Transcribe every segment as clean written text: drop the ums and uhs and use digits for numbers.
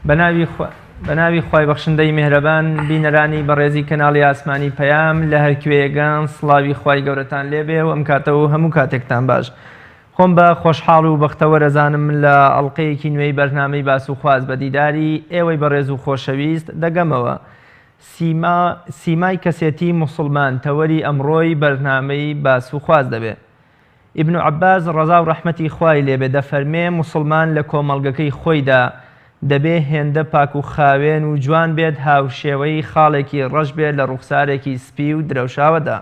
بەناوی خوای بەخشندەی میهرەبان بینەرانی بەڕێزی کەناڵی ئاسمانی پەیام لە هەرکوێیەگان سڵاوی خوای گەورەتان لێبێ و ئەم کاتە و هەموو کاتێکتان باش. خۆم بە خۆشحاڵ و بەختەوەر ئەزانم لە ئەڵقەیەکی نوێی بەرنامەی باس و خواست بە دیداری ئێوەی بەڕێز و خۆشەویست دەگەمەوە. سیما سیمای کەسێتی موسڵمان تەوەری ئەمڕۆی بەرنامەی باس و خواست دەبێ. ئیبن عەباس ڕەزا و ڕەحمەتی خوای لێ بێ دەفەرمێ، موسڵمان لە کۆمەڵگەکەی خۆیدا دەبێ هێندە پاک و خاوێن و جوان بێت هاوشێوەی خاڵێکی ڕەش بێ لە ڕوخسارێکی سپی و درەوشاوەدا.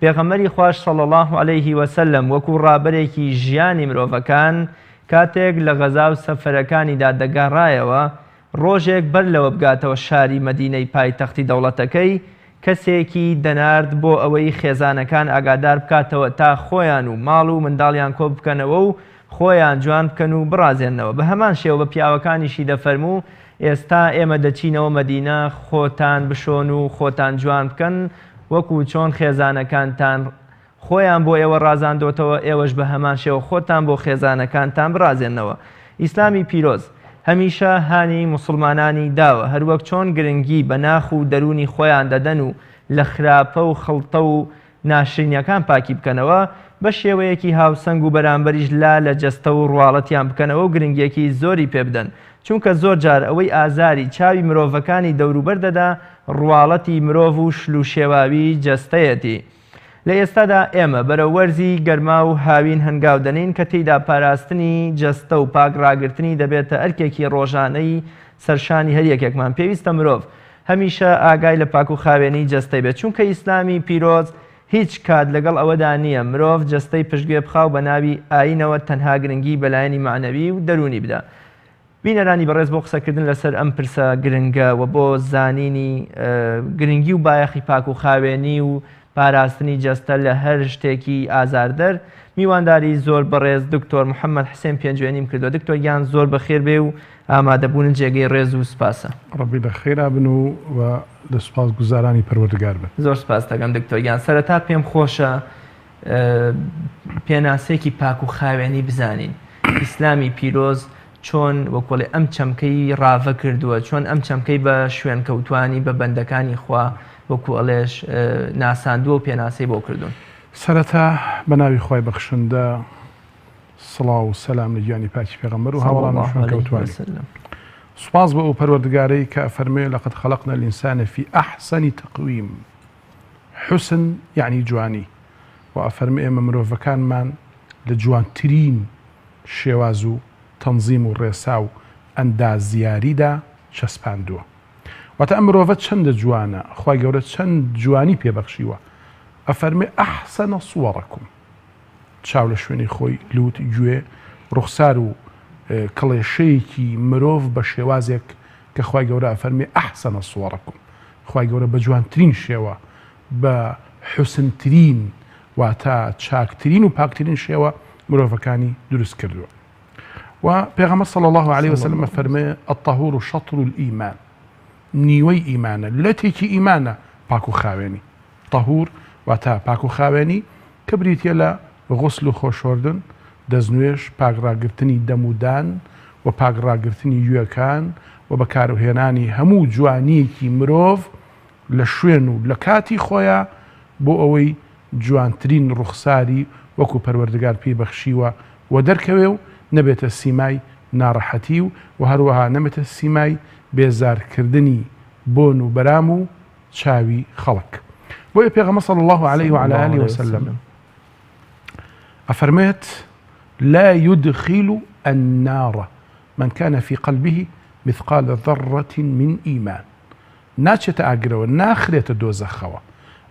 پێغەمبەری خواش صلی اللە علیه وسلم وەکو ڕابەرێکی ژیانی مرۆڤەکان کاتێک لە غەزا و سەفەرەکانیدا دەگەڕایەوە ڕۆژێک بەر لەوە بگاتەوە شاری مەدینەی پایتەختی دەوڵەتەکەی، کەسێکی دەنارد بۆ ئەوەی خێزانەکان ئاگادار بکاتەوە تا خۆیان و ماڵ و منداڵیان کۆ بکەنەوە و خۆیان جوان بکەن و بڕازێننەوە، بە هەمان شێوە بە پیاوەکانیشی دەفەرموو، ئێستا ئێمە دەچینەوە مەدینە خۆتان بشۆن و خۆتان جوان بکەن وەکو چۆن خێزانەکانتان خۆیان بۆ ئێوە ڕازاندۆتەوە ئێوەش بە هەمان شێوە خۆتان بۆ خێزانەکانتان بڕازێننەوە. ئیسلامی پیرۆز هەمیشە هانی موسڵمانانی داوە هەروەک چۆن گرنگی بە ناخ و دەروونی خۆیان دەدەن و لە خراپە و خڵتە و ناشرینیەکان پاکی بکەنەوە بە شێوەیەکی هاوسەنگ و بەرامبەریش لا لە جەستە و ڕواڵەتیان بکەنەوە و گرنگیەکی زۆری پێ بدەن چونکە زۆر جار ئەوەی ئازاری چاوی مرۆڤەکانی دەوروبەر دەدا ڕواڵەتی مرۆڤ و شل و شێواوی جەستەیەتی. لە ئێستادا ئێمە بەرەو وەرزی گەرما و هاوین هەنگاو دەنێین کە تێیدا پاراستنی جەستە و پاک ڕاگرتنی دەبێتە ئەرکێکی ڕۆژانەی سەرشانی هەر یەکێکمان پێویستە مرۆڤ هەمیشە ئاگای لە پاک و خاوێنی جەستەی بێت چونکە ئیسلامی پیرۆز هیچ کات لەگەڵ ئەوەدا نییە مرۆڤ جەستەی پشتگوێ بخا و بە ناوی ئایینەوە تەنها گرنگی بە لایەنی مەعنەوی و دەروونی بدا. بینەرانی بەڕێز بۆ قسەکردن لەسەر ئەم پرسە گرنگە و بۆ زانینی گرنگی و بایەخی پاک و خاوێنی و پاراستنی جەستە لە هەر شتێکی ئازاردەر میوانداری زۆر بەڕێز دکتۆر محەممەد حسێن پێنجوێنیم کردووە دکتۆر گیان زۆر بەخێر بێ و ئامادەبوونت جێگەی ڕێز و سپاسە. ڕەبی لە خێرا بن و و لە سوپاس گوزارانی پەروەردگار بن. زۆر سپاست دەکەم دکتۆر گیان سەرەتا پێم خۆشە پێناسەیەکی پاک و خاوێنی بزانین ئیسلامی پیرۆز چۆن وەکۆڵێ ئەم چەمکەی ڕاڤە کردووە چۆن ئەم چەمکەی بە شوێنکەوتوانی بە بەندەکانی خوا وەکو ئەڵێش ناساندووە و پێناسەی بۆ کردوون. سەرەتا بە ناوی خوای بەخشندە سڵاو و سەلام لە گیانی پاکی پێغەمبەر و هاوەڵان و شوێنکەوتوانی. سوپاس بۆ ئەو پەروەردگارەی کە ئەفەرموێ لقد خلقنا الانسان فی احسن تقویم حسن یەعنی جوانی وە ئەفەرموێ ئێمە مرۆڤەکانمان لە جوانترین شێواز و تەنزیم و ڕێسا و ئەندازیاریدا چەسپاندووە واتە ئەم مرۆڤە چەندە جوانە خوای گەورە چەند جوانی پێ بەخشیوە ئەفەرمێ احسن صورکم چاو لە شوێنی خۆی لوت گوێ ڕوخسار و کڵێشەیەکی مرۆڤ بە شێوازێک کە خوای گەورە ئەفەرمێ احسن صورکم خوای گەورە بە جوانترین شێوە بە حوسنترین واتە چاکترین و پاکترین شێوە مرۆڤەکانی دروست کردووە و پێغەمبەر صلی الله علیه وسلم فەرمێ الطهور شطر الایمان نیوەی ئیمانە لەتێکی ئیمانە پاک و خاوێنی طهور واتە پاک و خاوێنی کە بریتە لە غسل و خۆشۆردن دەستنوێژ پاک ڕاگرتنی دەم و دان و پاک ڕاگرتنی گوێکان و بەکارهێنانی هەموو جوانیەکی مرۆڤ لە شوێن و لە کاتی خۆیا بۆ ئەوەی جوانترین ڕوخساری وەکو پەروەردگار پێی بەخشیوە وەدەرکەوێ و نەبێتە سیمای ناڕەحەتی و وە هەروەها نەبێتە سیمای بێزارکردنی بۆن و بەرام و چاوی خەڵک بۆیە پێغەمبەر صلی اللە علیه و علی آله وسلم ئەفەرموێت لا يدخل النار من كان في قلبه مثقال ذرة من إيمان ناچێتە ئاگرەوە، ناخرێتە دۆزەخەوە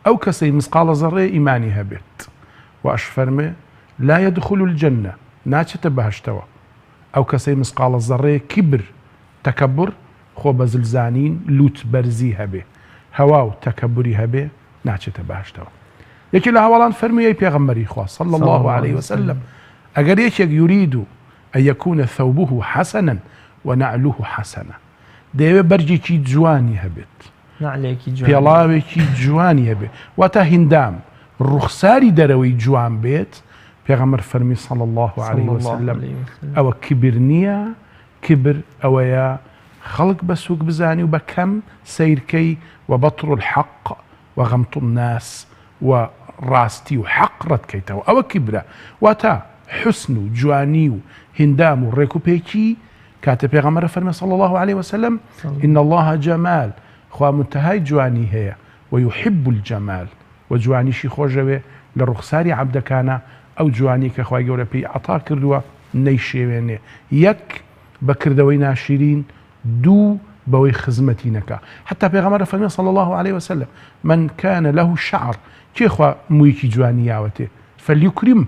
ئەو کەسەی مسقاڵە زەڕەیە ئیمانی هەبێت، وە ئەشفەرمێ، لا یدخل الجنە، ناچێتە بەهەشتەوە ئەو کەسەی مسقاڵە زەڕەیە کیبر، تەکەبور، خۆ بەزل زانین، لوت بەرزی هەبێ، هەوا و تەکەبوری هەبێ ناچێتە بەهەشتەوە. یەکێ لە هاوەڵان فەرمووی ئەی پێغەمبەری خوا، صلی اللە علیە وسلم، ئەگەر یەکێک یرید ان یکون ثوبه حسنا ونعله حسنا، دەیەوێت بەرگێکی جوانی هەبێت، پێڵاوێکی جوانی هەبێت، واتە هیندام ڕوخساری دەرەوەی جوان بێت، پێغەمبەر فەرمی صلی اللە علیه وسلم ئەوە کبر نییە، کبر ئەوەیە. خەڵک بە سووک بزانی و بە کەم سەیر کەی، وبطر الحق وغمط الناس، و ڕاستی و حەق ڕەت کەیتەوە ئەوە کیبرە، واتە حوسن و جوانی و هیندام و ڕێک و پێکی، کاتێ پێغەمبەر ئەفەرمێ صلی اللە علیە وسلم، ان اللە جمال، خوا مونتەهای جوانی هەیە، ویحب الجمال، و جوانیشی خۆشەوێ لە ڕوخساری عەبدەکانا، ئەو جوانیەی کە خوای گەورە پێی عەتا کردووە نەیشێوێنێ، یەک، بە کردەوەی ناشیرین، دوو، بەوەی خزمەتی نەکا. حەتا پێغەمبەر ئەفەرمێ صلی اللە علیە وسلم، من کان له شعر، کێ خوا موویەکی جوانی یاوەتێ، فلیکرمه،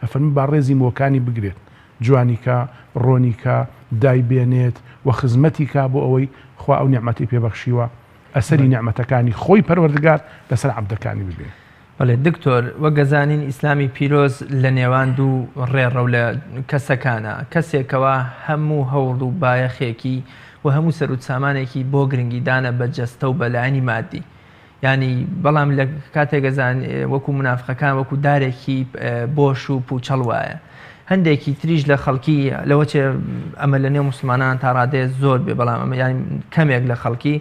ئەفەرمێ با ڕێزی مووەکانی بگرێت، جوانی کا، ڕۆنی کا، دایبێنێت و خزمەتی کا بۆ ئەوەی خوا ئەو نیعمەتەی پێ بەخشیوە، ئەسەری نیعمەتەکانی خۆی پەروەردگار لەسەر عەبدەکانی ببینێ. بەڵێ دکتۆر، وەک ئەزانین ئیسلامی پیرۆز لە نێوان دوو ڕێڕەو لە کەسەکانە، کەسێک کەوا هەموو هەوڵ و بایەخێکی و هەموو سەروتسامانێکی بۆ گرنگیدانە بە جەستە و بە لایەنی مادی یانی بەڵام لە کاتێک ئەزان وەکو منافقەکان وەکو دارێکی بۆش و پوچەڵ وایە هەندێکی تریش لە خەڵکی لەوە چێ ئەمە لە نێو مسلمانان تا ڕادەیە زۆر بێ بەڵام ئەمە یانی کەمێک لە خەڵکی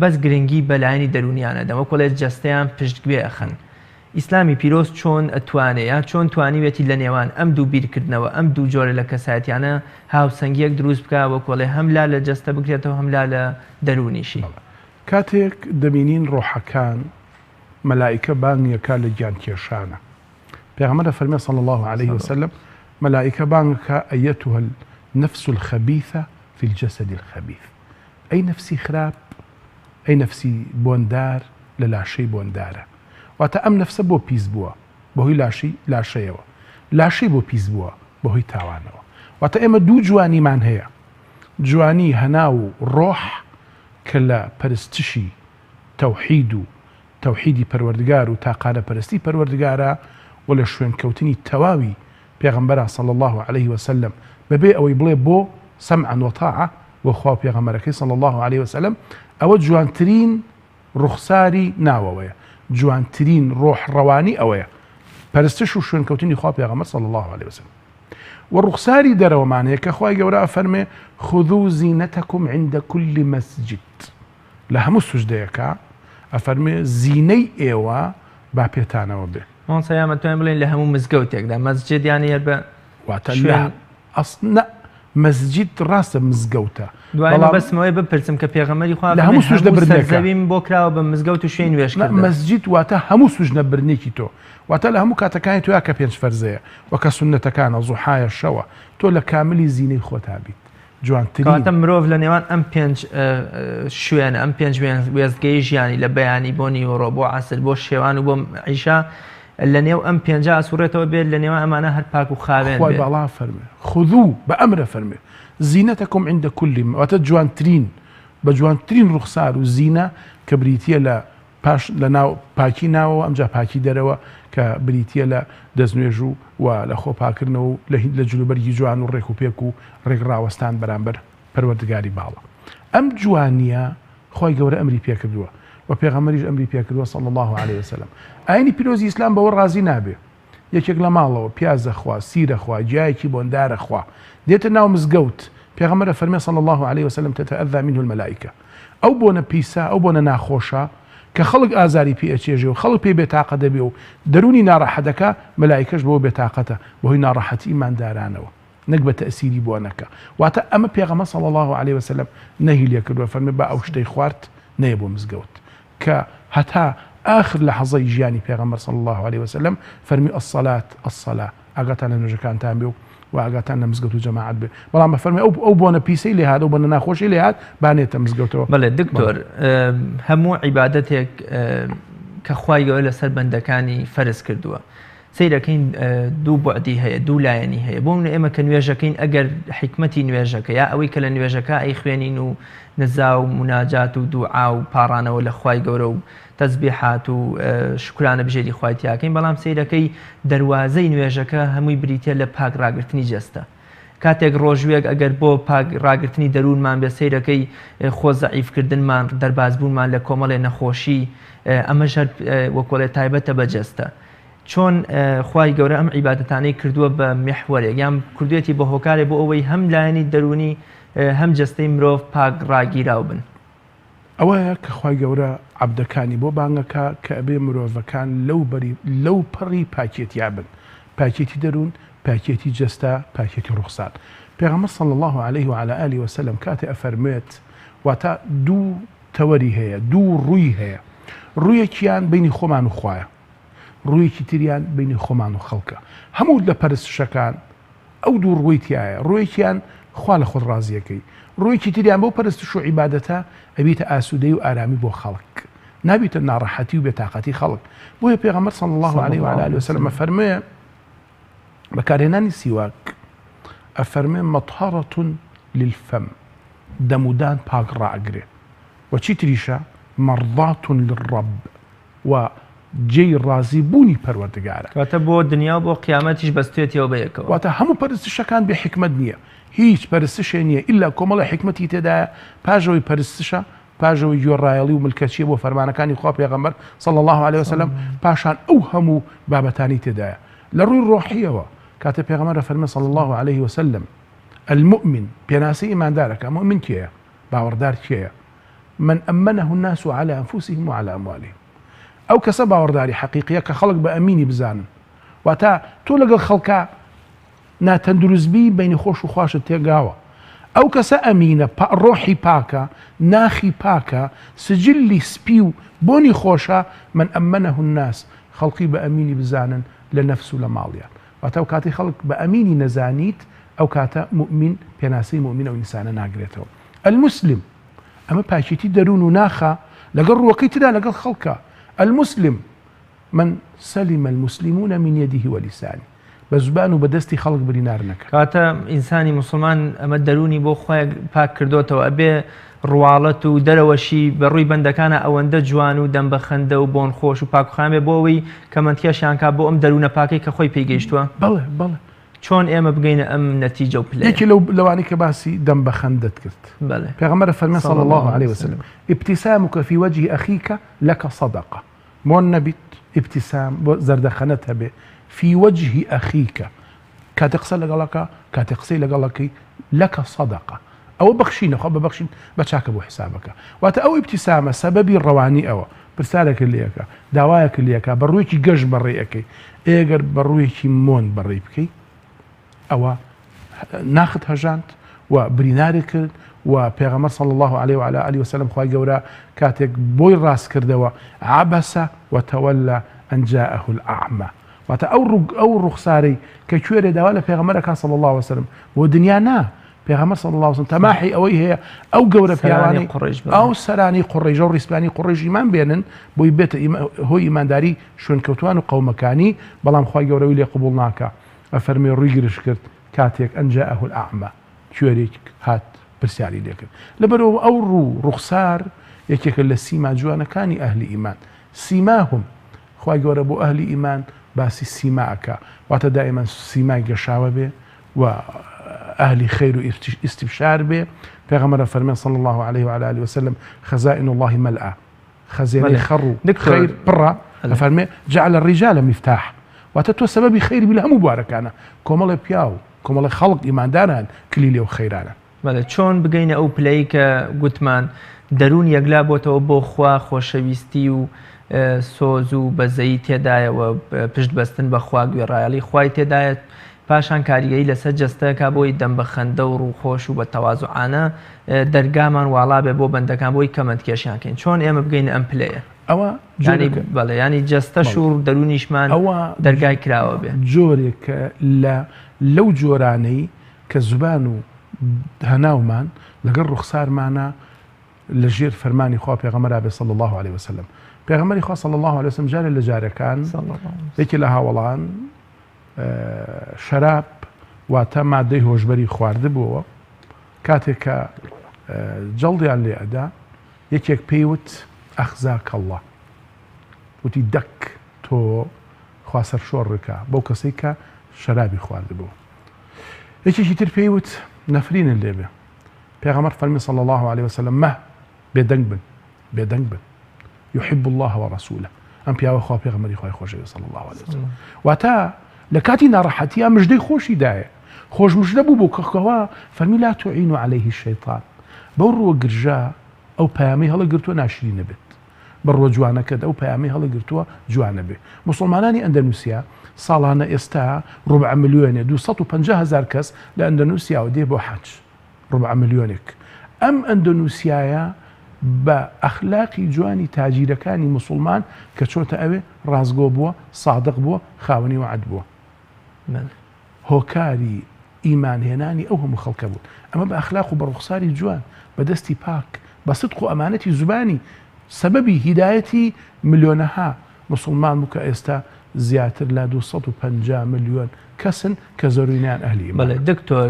بەس گرنگی بە لایەنی دەروونیان ئەدەن وەکو ئەڵێ جەستەیان پشتگوێ ئەخەن. ئیسلامی پیرۆز چۆن ئەتوانێ یان چۆن توانیوێتی لە نێوان ئەم دوو بیرکردنەوە ئەم دوو جۆرە لە کەسایەتیانە هاوسەنگیەک دروست بکا وەکو ئەڵێ هەم لا لە جەستە بکرێتەوە هەم لا لە دەروونیشی؟ بەڵێ کاتێک دەبینین ڕۆحەکان مەلائیکە بانگی ئەکا لە گیان کێشانە پێغەمبەر ئەفەرمێ صلی اللە علیه وسلم مەلائیکە بانگ ئەکا ایتها النفس الخبیثە فی الجسد الخبیث ئەی نەفسی خراپ، ئەی نەفسی بۆندار لە لاشەی بۆندارە. واتە ئەم نەفسە بۆ پیس بووە؟ بەهۆی لاشەی لاشەیەوە. لاشەی بۆ پیس بووە؟ بەهۆی تاوانەوە. واتە ئێمە دوو جوانیمان هەیە، جوانی هەناو و ڕۆح کە لە پەرستشی تەوحید و تەوحیدی پەروەردگار و تاقانە پەرستی پەروەردگارە و لە شوێنکەوتنی تەواوی پێغەمبەرە صلی اللە علیه وسلم بەبێ ئەوەی بڵێ بۆ، سمعا وطاعە، بۆ خوا و پێغەمبەرەکەی صلی اللە علیه وسلم، ئەوە جوانترین ڕوخساری ناوەوەیە، جوانترین ڕۆح ڕەوانی ئەوەیە، پەرستش و شوێنکەوتنی خوا و پێغەمبەر صلی اللە علیه وسلم. وە ڕوخساری دەرەوەمان هەیە کە خوای گەورە ئەفەرمێ، خذوا زینتکم عند کل مسجد، لە هەموو سوجدەیەکا ئەفەرموێ زینەی ئێوە با پێتانەوە بێ. مامۆستا یان ئەتوانین بڵێین لە هەموو مزگەوتێکدا مەسجد یانی هەر بە واتە لە شوێن ئەس نە مەسجد ڕاستە مزگەوتە دوای بەڵام مەبەستم ئەوەیە بپرسم کە پێغەمبەری خوا لە فەرمی هەموو سوجدە هەموو بردنێکا سەرزەویم بۆ کراوە بە مزگەوت و شوێنی نە نوێژکردن. مەسجد واتە هەموو سوجدە بردنێکی تۆ واتە لە هەموو کاتەکانی تۆیا کە پێنج فەرزەیە و کە سوننەتەکانە زوحایە شەوە تۆ لە کاملی زینەی خۆتا بیت جوانترین. کەواتە مرۆڤ لە نێوان ئەم پێنج شوێنە، ئەم پێنج وێستگەی ژیانی لە بەیانی بۆ نیوەڕۆ بۆ عەسر بۆ شێوان و بۆ عیشا لە نێو ئەم پێنجە ئەسوڕێتەوە بێت لە نێوان ئەمانە هەر پاک و خاوێن خوای بێت. باڵا فەرموێ خذو بە ئەمرە فەرموێ زینەتەکم عند کل واتە جوانترین بە جوانترین ڕوخسار و زینە کە بریتیە لە پاش لە ناو پاکی ناوەوە ئەمجا پاکی دەرەوە کە بریتیە لە دەستنوێژ و و لە خۆ پاکردنەوە و لە لە جلوبەرگی جوان و ڕێک و پێک و ڕێک ڕاوەستان بەرامبەر پەروەردگاری باڵا ئەم جوانیە خوای گەورە ئەمری پێکردووە و پێغەمبەریش ئەمری پێکردووە صلی اللە علیه وسلم ئاینی پیرۆزی ئیسلام بەوە ڕازی نابێ یەکێک لە ماڵەوە پیاز ئەخوا، سیر ئەخوا، گیایەکی بۆندار ئەخوا، دێتە ناو مزگەوت، پێغەمبەر ئەفەرمێ صلی اللە علیە وسلم تتاذی منه الملائکە، ئەو بۆنە پیسە، ئەو بۆنە ناخۆشە کە خەڵک ئازاری پێ ئەچێژێ و خەڵک پێی بێتاقەت دەبێ و دەروونی ناڕەحەت دەکا، مەلائیکەش بەوە بێتاقەتە، بەهۆی ناڕەحەتی ئیماندارانەوە، نەک بە تەئسیری بۆنەکە. واتە ئەمە پێغەمبەر صلی اللە علیە وسلم نەهی لێکردووە، فەرمی با ئەو شتەی خوارد نەیە بۆ مزگەوت. کە هەتا ئاخر لەحزەی ژیانی پێغەمبەر صلی اللە علیە وسلم فەرمی الصلاة الصلاة ئاگاتان لە نوێژەکانتان بێ و و ئاگاتان لە مزگەوت و جەماعەت بێ بەڵام بەفەرمی ئەو ئەو بۆنە پیسەی لێ هات ئەو بۆنە ناخۆشەی لێ هات با نێتە مزگەوتەوە. بەڵێ دکتۆر هەموو عیبادەتێک کە خوای گەورە لەسەر بەندەکانی فەرز کردووە سەیرەکەین دوو بوعدی هەیە دوو لایەنی هەیە بۆ منە ئێمە کە نوێژەکەین ئەگەر حیکمەتی نوێژەکە یا ئەوەی کە لە نوێژەکە ئەیخوێنین و نزا و موناجات و دوعا و پاڕانەوە لە خوای گەورە و تەزبیحات و شوکرانە بژێری خوای تیاکەین بەڵام سەیرەکەی دەروازەی نوێژەکە هەمووی بریتە لە پاک ڕاگرتنی جەستە کاتێک ڕۆژوێک ئەگەر بۆ پاک ڕاگرتنی دەروونمان بێ سەیرەکەی خۆ زەعیف کردنمان دەربازبوونمان لە کۆمەڵێ نەخۆشی ئەمەش هەر وەکۆڵێ تایبەتە بە جەستە چۆن خوای گەورە ئەم عیبادەتانەی کردووە بە میحوەرێک یان کردوێتی بە هۆکارێ بۆ ئەوەی هەم لایەنی دەروونی هەم جەستەی مرۆڤ پاک ڕاگیراو بن؟ ئەوەیە کە خوای گەورە عەبدەکانی بۆ بانگەکا کە ئەبێ مرۆڤەکان لەو بەری لەو پەڕی پاکێتیا بن پاکێتی دەروون پاکێتی جەستە پاکێتی ڕوخسار پێغەمبەر صلی اللە علیه و علی آله وسلم کاتێ ئەفەرموێت واتە دوو تەوەری هەیە دوو ڕووی هەیە ڕوویەکیان بینی خۆمان و خوایە ڕوویەکی تریان بینی خۆمان و خەڵکە هەموو لە پەرستشەکان ئەو دوو ڕووەی تیایە، ڕووێکیان خوا لە خۆت ڕازیەکەی، ڕووێکی تریان بەو پەرستش و عیبادەتە ئەبیتە ئاسوودەیی و ئارامی بۆ خەڵک، نابیتە ناڕەحەتی و بێتاقەتی خەڵک، بۆیە پێغەمبەر صلی اللە علیه و علی آله وسلم ئەفەرموێ بەکارهێنانی سیواک ئەفەرموێ مطهرة للفم دەم و دان پاک ڕائەگرێ و چی تریشە مرضاة للرب و جێی ڕازی بوونی پەروەردگارە. واتە بۆ دنیا و بۆ قیامەتیش بەستوێتیەوە بەیەکەوە. واتە هەموو پەرستشەکان بێ حیکمەت نییە، هیچ پەرستشێ نییە ئیلا کۆمەڵێ حیکمەتی تێدایە، پاش ئەوەی پەرستشە، پاش ئەوەی گوێڕایەڵی و ملکەچیە بۆ فەرمانەکانی خوا پێغەمبەر صلی اللە علیە وسلم، پاشان ئەو هەموو بابەتانەی تێدایە. لە ڕووی ڕۆحیەوە کاتێ پێغەمبەر ئەفەرمێ صلی اللە علیه وسلم، المومن، پێناسەی ئیماندار ئەکا، موئمن کێیە؟ باوەڕدار کێیە؟ من امنه الناس علی انفسهم وعلی اموالهم ئەو کەسە باوەڕداری حەقیقیە کە خەڵک بە ئەمینی بزانن واتە تۆ لەگەڵ خەڵکا ناتەندروست بی بینی خۆش و خواشت تێگاوە ئەو کەسە ئەمینە ڕۆحی پاکە ناخی پاکە سجلی سپی و بۆنی خۆشە من امنه الناس خەڵکی بە ئەمینی بزانن لە نەفس و لە ماڵیان واتە ئەو کاتەی خەڵک بە ئەمینی نەزانیت ئەو کاتە موئمین پێناسەی موئمین ئەو ئینسانە ناگرێتەوە المسلم ئەمە پاکێتی دەروون و ناخە لەگەڵ ڕووەکەی ترا لەگەڵ خەڵکە المسلم من سلم المسلمون من یده ولسانه بە زبان و بە دەستی خەڵک برینار نەکا. کەواتە ئینسانی موسڵمان ئەمە دەروونی بۆ خوای پاک کردۆتەوە ئەبێ ڕواڵەت و دەرەوەشی بە ڕووی بەندەکانا ئەوەندە جوان و دەم بە خەندە و بۆن خۆش و پاک و خاوێن بێ بۆ ئەوەی کەمەندکێشیان کا بۆ ئەم دەروونە پاکەی کە خۆی پێی گەیشتووە. بەڵێ بەڵێ. چۆن ئێمە بگەینە ئەم نەتیجە و پلەیە؟ یەکێ لەو لەوانەی کە باسی دەم بە خەندەت کرد. بەڵێ. پێغەمبەر فەرمی صلی صلی اللە اللە علیه علیه وسلم. وسلم ابتسامک فی وجه اخیک لک صدقە مۆن نەبیت ابتسام بۆ زەردەخەنەت هەبێ فی وجه اخیک کاتێ قسە لەگەڵ ئەکا کاتێ قسەی لەگەڵ ئەکەی لک صدقە ئەوە بەخشینە خوا بە بەخشین بە چاکە بۆ حسابەکە واتە ئەو ابتسامە سەبەبی ڕەوانی ئەوە پرسارێکت لێ ئەکا داوایەکت لێ ئەکا بە ڕوویەکی گەش بەڕێی ئەکەی ئێ گەر بە ڕوویەکی مۆن بەڕێی بکەی ئەوە ناخت هەژاند و برینارت کرد و پێغەمبەر صلی اللە علیه و علی آله وسلم خوای گەورە کاتێک بۆی ڕاست کردەوە عبس وتولى ان جاءه الاعمى واتە ئەو ئەو ڕوخسارەی کە کوێرێ داوا لە پێغەمبەر ئەکا صلی اللە علیه وسلم بۆ دنیا نا پێغەمبەر صلی اللە علیه وسلم تەماحی ئەوەی هەیە ئەو گەورە سەرانی پیاوانەی قوڕەیش بڵێ. ئەو سەرانی قوڕەیش و ڕیسپیانی قوڕەیش ئیمان بێنن بۆی بێتە هۆی ئیمانداری شوێنکەوتوان و قەومەکانی بەڵام خوای گەورە وی لێ قبوڵ ناکا ئەفەرمێ ڕووی گرژ کرد کاتێک ان جاءه الاعمی کوێرێک هات پرسیاری لێ کرد لەبەرئەوە ئەو ڕوو ڕوخسار یەکێکە لە سیما جوانەکانی ئەهلی ئیمان سیماهم خوای گەورە بۆ ئەهلی ئیمان باسی سیما ئەکا واتە دائیمەن سیمای گەشاوە بێ و ئەهلی خەیر و ئیستبشار بێ پێغەمبەر ئەفەرمێ صلی اللە علیه و علی آله وسلم خزائن اللە ملآ خەزێنەی خەڕ و خەیر پڕە ئەفەرمێ جعل الرجال مفتاح واتە تۆ سەبەبی خەیر بی لە هەموو بوارەکانە کۆمەڵێ پیاو کۆمەڵێ خەڵک ئیماندار هەن کلیلی ئەو خەیرانەن. بەڵێ چۆن بگەینە ئەو پلەی کە گوتمان دەروون یەکلا بۆتەوە بۆ خوا خۆشەویستی و سۆز و بەزەیی تێدایە و پشت بەستن بە خوا گوێڕایەڵی خوای تێدایە پاشان کاریگەری لەسەر جەستە کا بۆی دەم بە خەندە و ڕووخۆش و بە تەوازوعانە دەرگامان واڵا بێ بۆ بەندەکان بۆی کەمەند کێشیان کەین چۆن ئێمە بگەینە ئەم پلەیە؟ ئەوە یانی جۆرێکە بەڵێ یانی جەستەش بەڵێ و دەروونیشمان ئەوە دەرگای کراوە بێ. جۆرێکە لە لەو جۆرانەی کە زبان و هەناومان لەگەڵ ڕوخسارمانا لە ژێر فەرمانی خوا پێغەمبەرا بێ صلی اللە علیە وسلم پێغەمبەری خوا صلی اللە علیە وسلم جارێ لە جارەکان یەکێ لە هاوەڵان شەراب واتە مادەی هۆشبەری خواردبووەوە کاتێک کە جەڵدیان لێ ئەدا یەکێک پێی وت ئەخزاک اللە وتی دەک تۆ خوا سەرشۆڕ بکا بەو کەسەی کە شەرابی خواردبوو یەکێکی تر پێی وت نەفرینت لێ بێ پێغەمبەر فەرمی صلی الله علیه وسلم مە بێدەنگ بن بێدەنگ بن یحب الله ورسوله ئەم پیاوە خوا پێغەمبەری خوای خۆشەویست صلی الله علیه وسلم واتە لە کاتی ناڕەحەتییا مژدەی خۆشی دایە. خۆش مژدە بوو بۆ کەکەوا فەرمی لا تعین علیه الشیطان بەو ڕووە گرژە ئەو پەیامەی هەڵەگرتووە ناشرینە بێت بە ڕووە جوانەکەت ئەو پەیامەی هەڵەگرتووە جوانە بێ موسڵمانانی ئەندەنوسیا ساڵانە ئێستا ڕوبعە ملیۆنێ 250 هەزار کەس لە ئەندەنوسیاوە دێ بۆ حەج ڕوبعە ملیۆنێک ئەم ئەندەنوسیایە بە ئەخلاقی جوانی تاجیرەکانی موسڵمان کە چۆتە ئەوێ ڕاستگۆ بووە سادق بووە خاوەنی وەعد بووە هۆکاری ئیمان هێنانی ئەو هەموو خەڵکە بوون. ئەمە بە ئەخلاق و بە ڕوخساری جوان، بە دەستی پاک، بە سدق و ئەمانەتی زوبانی سەبەبی هیدایەتی ملیۆنەها موسڵمان بوو کە ئێستا زیاتر لە 250 ملیۆن کەسن کە زۆرینەیان ئەهلی ئیمانن. بەڵێ دکتۆر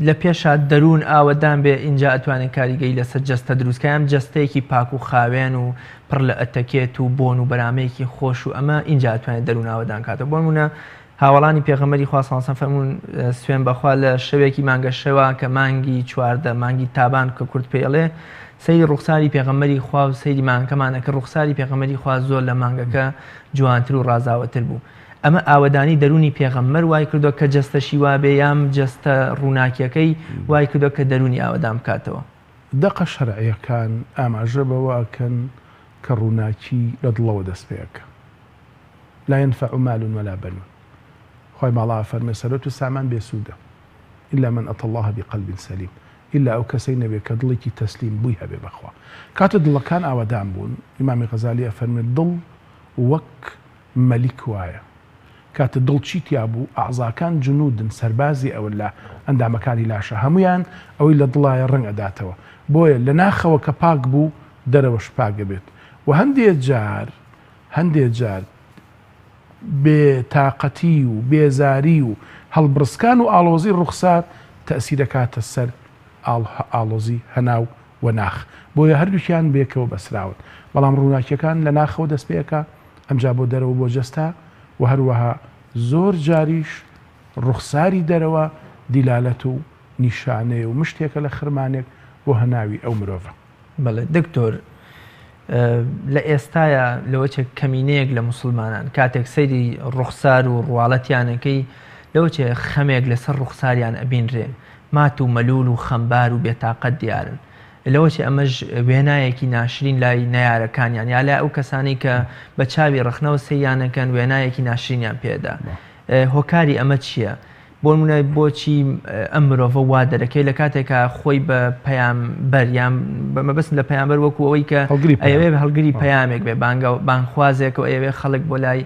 لە پێشا دەروون ئاوەدان بێ ئینجا ئەتوانێ کاریگەری لەسەر جەستە دروست کا یان جەستەیەکی پاک و خاوێن و پڕ لە ئەتەکێت و بۆن و بەرامەیەکی خۆش و ئەمە ئینجا ئەتوانێت دەروون ئاوەدان کاتەوە بۆ نموونە هاوەڵانی پێغەمبەری خوا صلی اللە علیە وسلم فەرموون، سوێن بەخوا لە شەوێکی مانگە شەوا کە مانگی 14 مانگی تابان کە کورد پێی ئەڵێ سەیری ڕوخساری پێغەمبەری خوا و سەیری مانگەکەمان ئەکرد ڕوخساری پێغەمبەری خوا زۆر لە مانگەکە جوانتر و ڕازاوەتر بوو ئەمە ئاوەدانی دەروونی پێغەمبەر وای کردووە کە جەستەشی وابێ یان جەستە ڕووناکیەکەی وای کردووە کە دەروونی ئاوەدان بکاتەوە. دەقە شەرعیەکان ئاماژە بەوە ئەکەن کە ڕووناکی لە دڵەوە دەست پێ ئەکا. لا ينفع مال ولا بنون خوای باڵا ئەفەرموێ سەروەت و سامان بێ سوودە الا من اتى الله بقلب سلیم ئیلا ئەو کەسەی نەبێ کە دڵێکی تەسلیم بووی هەبێ بەخوا کاتێ دڵەکان ئاوەدان بوون ئیمامی غەزالی ئەفەرموێ دڵ وەک مەلیک وایە کاتێ دڵ چی تیا بوو ئەعزاکان جنودن سەربازی ئەون لە ئەندامەکانی لاشە هەموویان ئەوەی لە دڵایە ڕەنگ ئەداتەوە بۆیە لە ناخەوە کە پاک بوو دەرەوەش پاک ئەبێت و هەندێ جار هەندێ جار بێ تاقەتی و بێزاری و هەڵبڕسکان و ئاڵۆزی ڕوخسار تەئسیرەکاتە سەر ئاڵۆزی هەناو و ناخ بۆیە هەردووکیان بەیەکەوە بەسراون بەڵام ڕووناکیەکان لە ناخەوە دەست پێ ئەکا ئەمجا بۆ دەرەوە بۆ جەستە و هەروەها زۆر جاریش ڕوخساری دەرەوە دیلالەت و نیشانەیە و مشتێکە لە خرمانێک بۆ هەناوی ئەو مرۆڤە. بەڵێ دکتۆر لە ئێستایا لەوەچێ کەمینەیەک لە موسڵمانان کاتێک سەیری ڕوخسار و ڕواڵەتیانەکەی لەوەچێ خەمێک لەسەر ڕوخساریان ئەبینرێ مات و مەلول و خەمبار و بێتاقەت دیارن لەوەچێ ئەمەش وێنایەکی ناشرین لای نەیارەکانیان یا لای ئەو کەسانەی کە بە چاوی ڕەخنەوە سەیریانەکەن وێنایەکی ناشرینیان پێدا هۆکاری ئەمە چییە؟ بۆ نمونە بۆچی ئەم مرۆڤە وا دەرەکەوێت لە کاتێکا خۆی بە پەیامبەر یان بە مەبەستم لە پەیامبەر وەکو ئەوەی کە هەڵگری پەیام. ئەیەوێ هەڵگری پەیامێک بێ بانگە بانگخوازێکە و ئەیەوێ خەڵک بۆ لای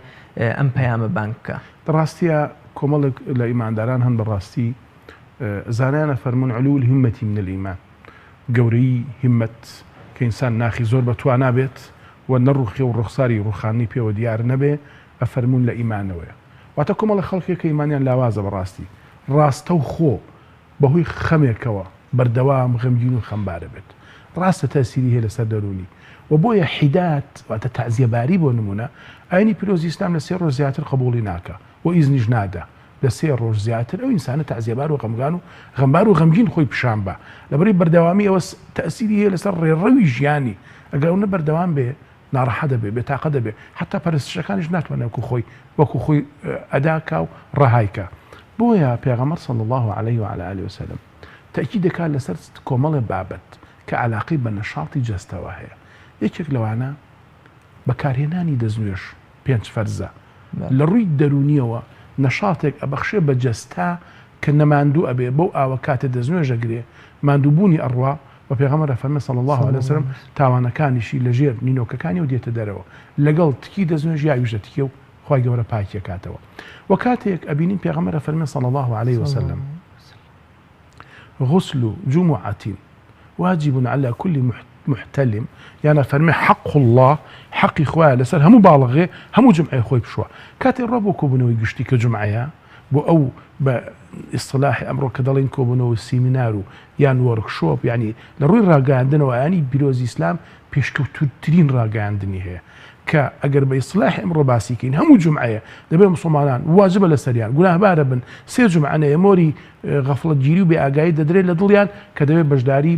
ئەم پەیامە بانگ بکا. لە ڕاستیا کۆمەڵێک لە ئیمانداران هەن بە ڕاستی زانایان ئەفەرموون علو الهمة من الایمان گەورەیی هیممەت کە ئینسان ناخی زۆر بە توانا بێت و نەڕوخێ و ڕوخساری ڕوخاندنی پێوە دیار نەبێ ئەفەرموون لە ئیمانەوەیە. واتە کۆمەڵە خەڵکێک کە ئیمانیان لاوازە بەڕاستی ڕاستەوخۆ بەهۆی خەمێکەوە بەردەوام غەمگین و خەمبارە بێت ڕاستە تەسیری هەیە لەسەر دەروونی و بۆیە حیدات واتە تەعزیەباری بۆ نمونە ئاینی پیرۆزی ئیسلام لە سێ ڕۆژ زیاتر قبوڵی ناکا و ئیزنیش نادا لە سێ ڕۆژ زیاتر ئەو ئینسانە تەعزیەبار و غەمگان و غەمبار و غەمگین خۆی پیشان با لەبەرەی بەردەوامی ئەوە تەسیری هەیە لەسەر ڕێڕەوی ژیانی ئەگەر ئەو نە بەردەوام بێ ناڕەحەت دەبێ، بێتاقەت دەبێ، حەتا پەرستشەکانیش ناتوانێ وەکو خۆی وەکو خۆی ئەدا کا و ڕەهای کا. بۆیە پێغەمبەر صلی اللە علیه و علی آله وسلم تەئکید دەکات لەسەر کۆمەڵێ بابەت کە عەلاقەی بە نەشاتی جەستەوە هەیە. یەکێک لەوانە بەکارهێنانی دەستنوێژ پێنج فەرزە. لە ڕووی دەروونیەوە نەشاتێک ئەبەخشێ بە جەستە کە نەماندوو ئەبێ بەو ئاوە کاتێ دەستنوێژ ئەگرێ ماندووبوونی ئەڕوا وە پێغەمبەر ئەفەرمێ صلی اللە علیە وسلم تاوانەکانیشی لە ژێر نینۆکەکانیەوە دێتە دەرەوە لەگەڵ تکی دەستنوێژ یاویش دەتکێ و خوای گەورە پاکی ئەکاتەوە وە کاتێک ئەبینین پێغەمبەر ئەفەرمێ صلی اللە علیە وسلم غسل جمعة واجب على كل محتلم یان ئەفەرمێ حق اللە حەقی خوایە لەسەر هەموو باڵغێ هەموو جمعەیە خۆی بشوە کاتێ ڕۆ بۆ کۆبوونەوەی گشتی کە جمعەیە بۆ ئەو بە ئیستڵاحی ئەمڕۆ کە دەڵێین کۆبوونەوە و سیمینار و یان وۆرکشۆپ یانی لە ڕووی ڕاگەیاندنەوە ئایینی پیرۆزی ئیسلام پێشکەوتووترین ڕاگەیاندنی هەیە. کە ئەگەر بە ئیسڵاحی ئەمڕۆ باسی کەین هەموو جومعەیە دەبێ موسڵمانان واجبە لەسەریان گوناهبارە بن سێ جومعە نەیە مۆری غەفڵەتگیری و بێ ئاگایی دەدرێت لە دڵیان کە دەبێ بەشداری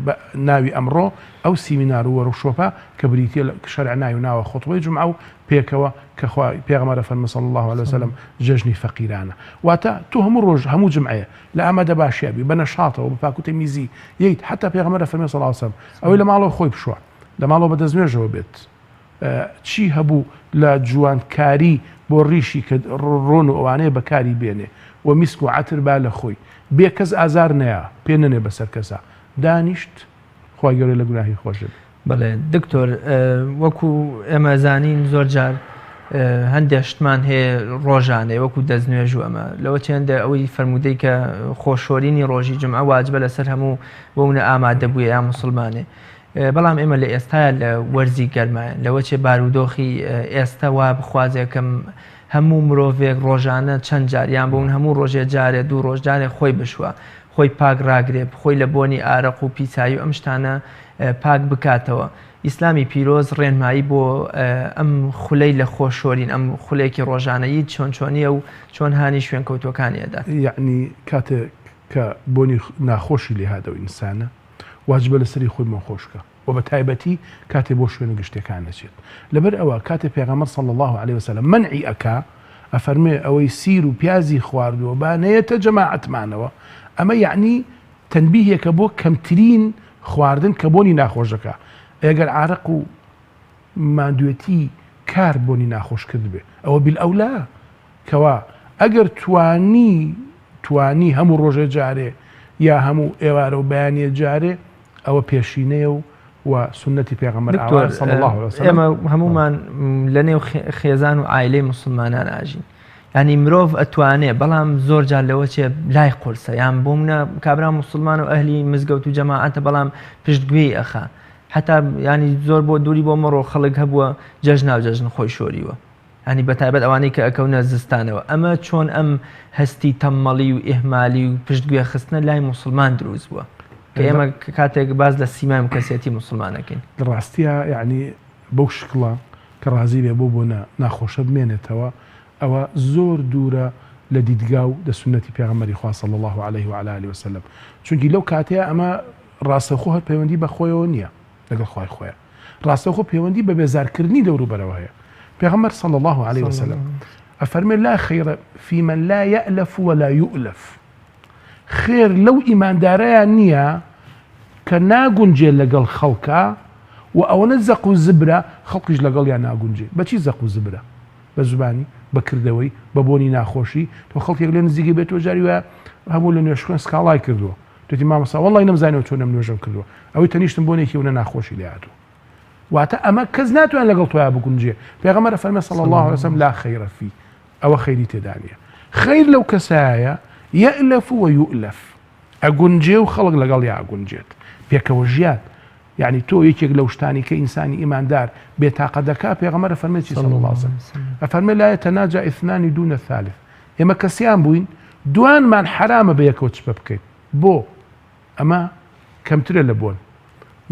بە ناوی ئەمڕۆ ئەو سیمینار و وەرکشۆپە کە بریتیە لە شەرع ناوی و ناوە خوتبەی جومعە و پێکەوە کە خوا پێغەمبەر فەرمی صلی اللە علیە وسلم جەژنی فەقیرانە واتە تۆ هەموو ڕۆژ هەموو جومعەیە لە ئامادە باشیا بی بە نەشاتەوە بە پاک و تەمیزی یەیت حتا پێغەمبەر فەرمی صلی اللە علیە وسلم ئەوەی لە ماڵەوە خۆی بشوا لە ماڵەوە بە دەستنوێژەوە بێت چی هەبوو لە جوانکاری بۆ ڕیشی کە ڕۆن و ئەوانەیە بەکاری بێنێ و میسک و عەتر با لە خۆی بێ کەس ئازار نەیا پێ نەنێ بەسەر کەسا دانیشت خوای گەورە لە گوناهی خۆش دەبێ. بەڵێ دکتۆر وەکو ئێمە زانین زۆر جار هەندێک شتمان هەیە ڕۆژانەیە وەکو دەستنوێژ و ئەمە لەوە چێندە ئەوەی فەرموودەی کە خۆشۆرینی ڕۆژی جمعە واجبە لەسەر هەموو بۆونە ئامادە بووە یا مسلمانێ بەڵام ئێمە لە ئێستایا لە وەرزی گەرمایە لەوە چێ بارودۆخی ئێستا وا بخوازێ کە هەموو مرۆڤێک ڕۆژانە چەند جار یان بۆ من هەموو ڕۆژێ جارێ دوو ڕۆژ جارێ خۆی بشوە خۆی پاک ڕاگرێ خۆی لە بۆنی ئارەق و پیسایی و ئەم شتانە پاک بکاتەوە ئیسلامی پیرۆز ڕێنمایی بۆ ئەم خولەی لە خۆ شۆرین ئەم خولێکی ڕۆژانەیی چۆن چۆنیە و چۆن هانی شوێنکەوتوەکانی ئەدات. یەعنی کاتێک کە بۆنی ناخۆشی لێهات ئەو ئینسانە واجبە لەسەری خۆی بۆن خۆش بکا وە بە تایبەتی کاتێ بۆ شوێنە گشتیەکان ئەچێت لەبەر ئەوە کاتێ پێغەمبەر صلی اللە علیە وسلم مەنعی ئەکا ئەفەرموێ ئەوەی سیر و پیازی خواردووە با نەیەتە جەماعەتمانەوە ئەمە یەعنی تەنبیهێکە بۆ کەمترین خواردن کە بۆنی ناخۆش دەکا ئەگەر عارەق و ماندوێتی کار بۆنی ناخۆش کردبێ ئەوە بیلئەولا کەوا ئەگەر توانی توانی هەموو ڕۆژێ جارێ یا هەموو ئێوارە و بەیانیە جارێ ئەوە پێشینەیە و و سوننەتی پێغەمبەر دکتۆر ئاوایە صلی اللە علیە وسلم. ئێمە هەموومان لە نێو خێزان و عایلەی موسڵمانان ئاژین یانی مرۆڤ ئەتوانێ بەڵام زۆر جار لەوە چێ لای قورسە یان بۆ منە کابرا موسڵمان و ئەهلی مزگەوت و جەماعەتە بەڵام پشتگوێی ئەخا حتا ینی زۆر بۆ دووری بۆ مەڕۆ خەڵک هەبووە جەژناو جەژن خۆی شۆریوە یانی بەتایبەت ئەوانەی کە ئەکەونە زستانەوە ئەمە چۆن ئەم هەستی تەممەڵی و ئیهمالی و پشتگوێ خستنە لای موسڵمان دروست بووە کە ئێمە کاتێک باس لە سیمای و کەسێتی موسڵمان ئەکەین. لە ڕاستیا یانی بەو شکڵە کە ڕازی بێ بەو بۆنە ناخۆشە بمێنێتەوە ئەوە زۆر دوورە لە دیدگا و لە سوننەتی پێغەمبەری خوا صلی اللە علیه و علی آله وسلم چونکی لەو کاتەیا ئەمە ڕاستەوخۆ هەر پەیوەندی بە خۆیەوە نییە لەگەڵ خوای خۆیە ڕاستەوخۆ پەیوەندی بە بێزارکردنی دەوروبەرەوە هەیە پێغەمبەر صلی الله علیه وسلم ئەفەرمێ لا خیر فی من لا یألف ولا یؤلف خێر لەو ئیماندارەیان نییە کە ناگونجێ لەگەڵ خەڵکە و ئەوەنە زەق و زبرە خەڵکیش لەگەڵیان ناگونجێ بەچی زەق و زبرە بە زبانی بە کردەوەی بە بۆنی ناخۆشی تۆ خەڵکێک لێ نزیکە بێت تۆ جاری وایە هەموو لە نوێژخوێن سکاڵای کردووە وتی مامۆستا وەڵی نەمزانیوە چۆن ئەم نوێژەم کردووە ئەوەی تەنیشتم بۆنێکی ونە ناخۆشی لێ هاتووە واتە ئەمە کەس ناتوان لەگەڵ تۆیا بگونجێ پێغەمبەر فەرمێ صلی الله علیه وسلم لا خیر فی ئەوە خەیری تێدا نییە خەیر لەو کەسایە یەئلەف و یؤلەف ئەگونجێ و خەڵک لەگەڵ یا ئەگونجێت پێکەوە ژیان یعنی تۆ یەکێک لەو شتانی کە ئینسانی ئیماندار بێتاقە دەکا پێغەمبەر فەرمێ چی صلی الله علیه وسلم ئەفەرمێ لا يتناجى اثنان دون الثالث ئێمە کەسیان بووین دوانمان حەرامە بەیەکەوە چپە بکەین بۆ؟ ئەمە کەمترە لە بۆن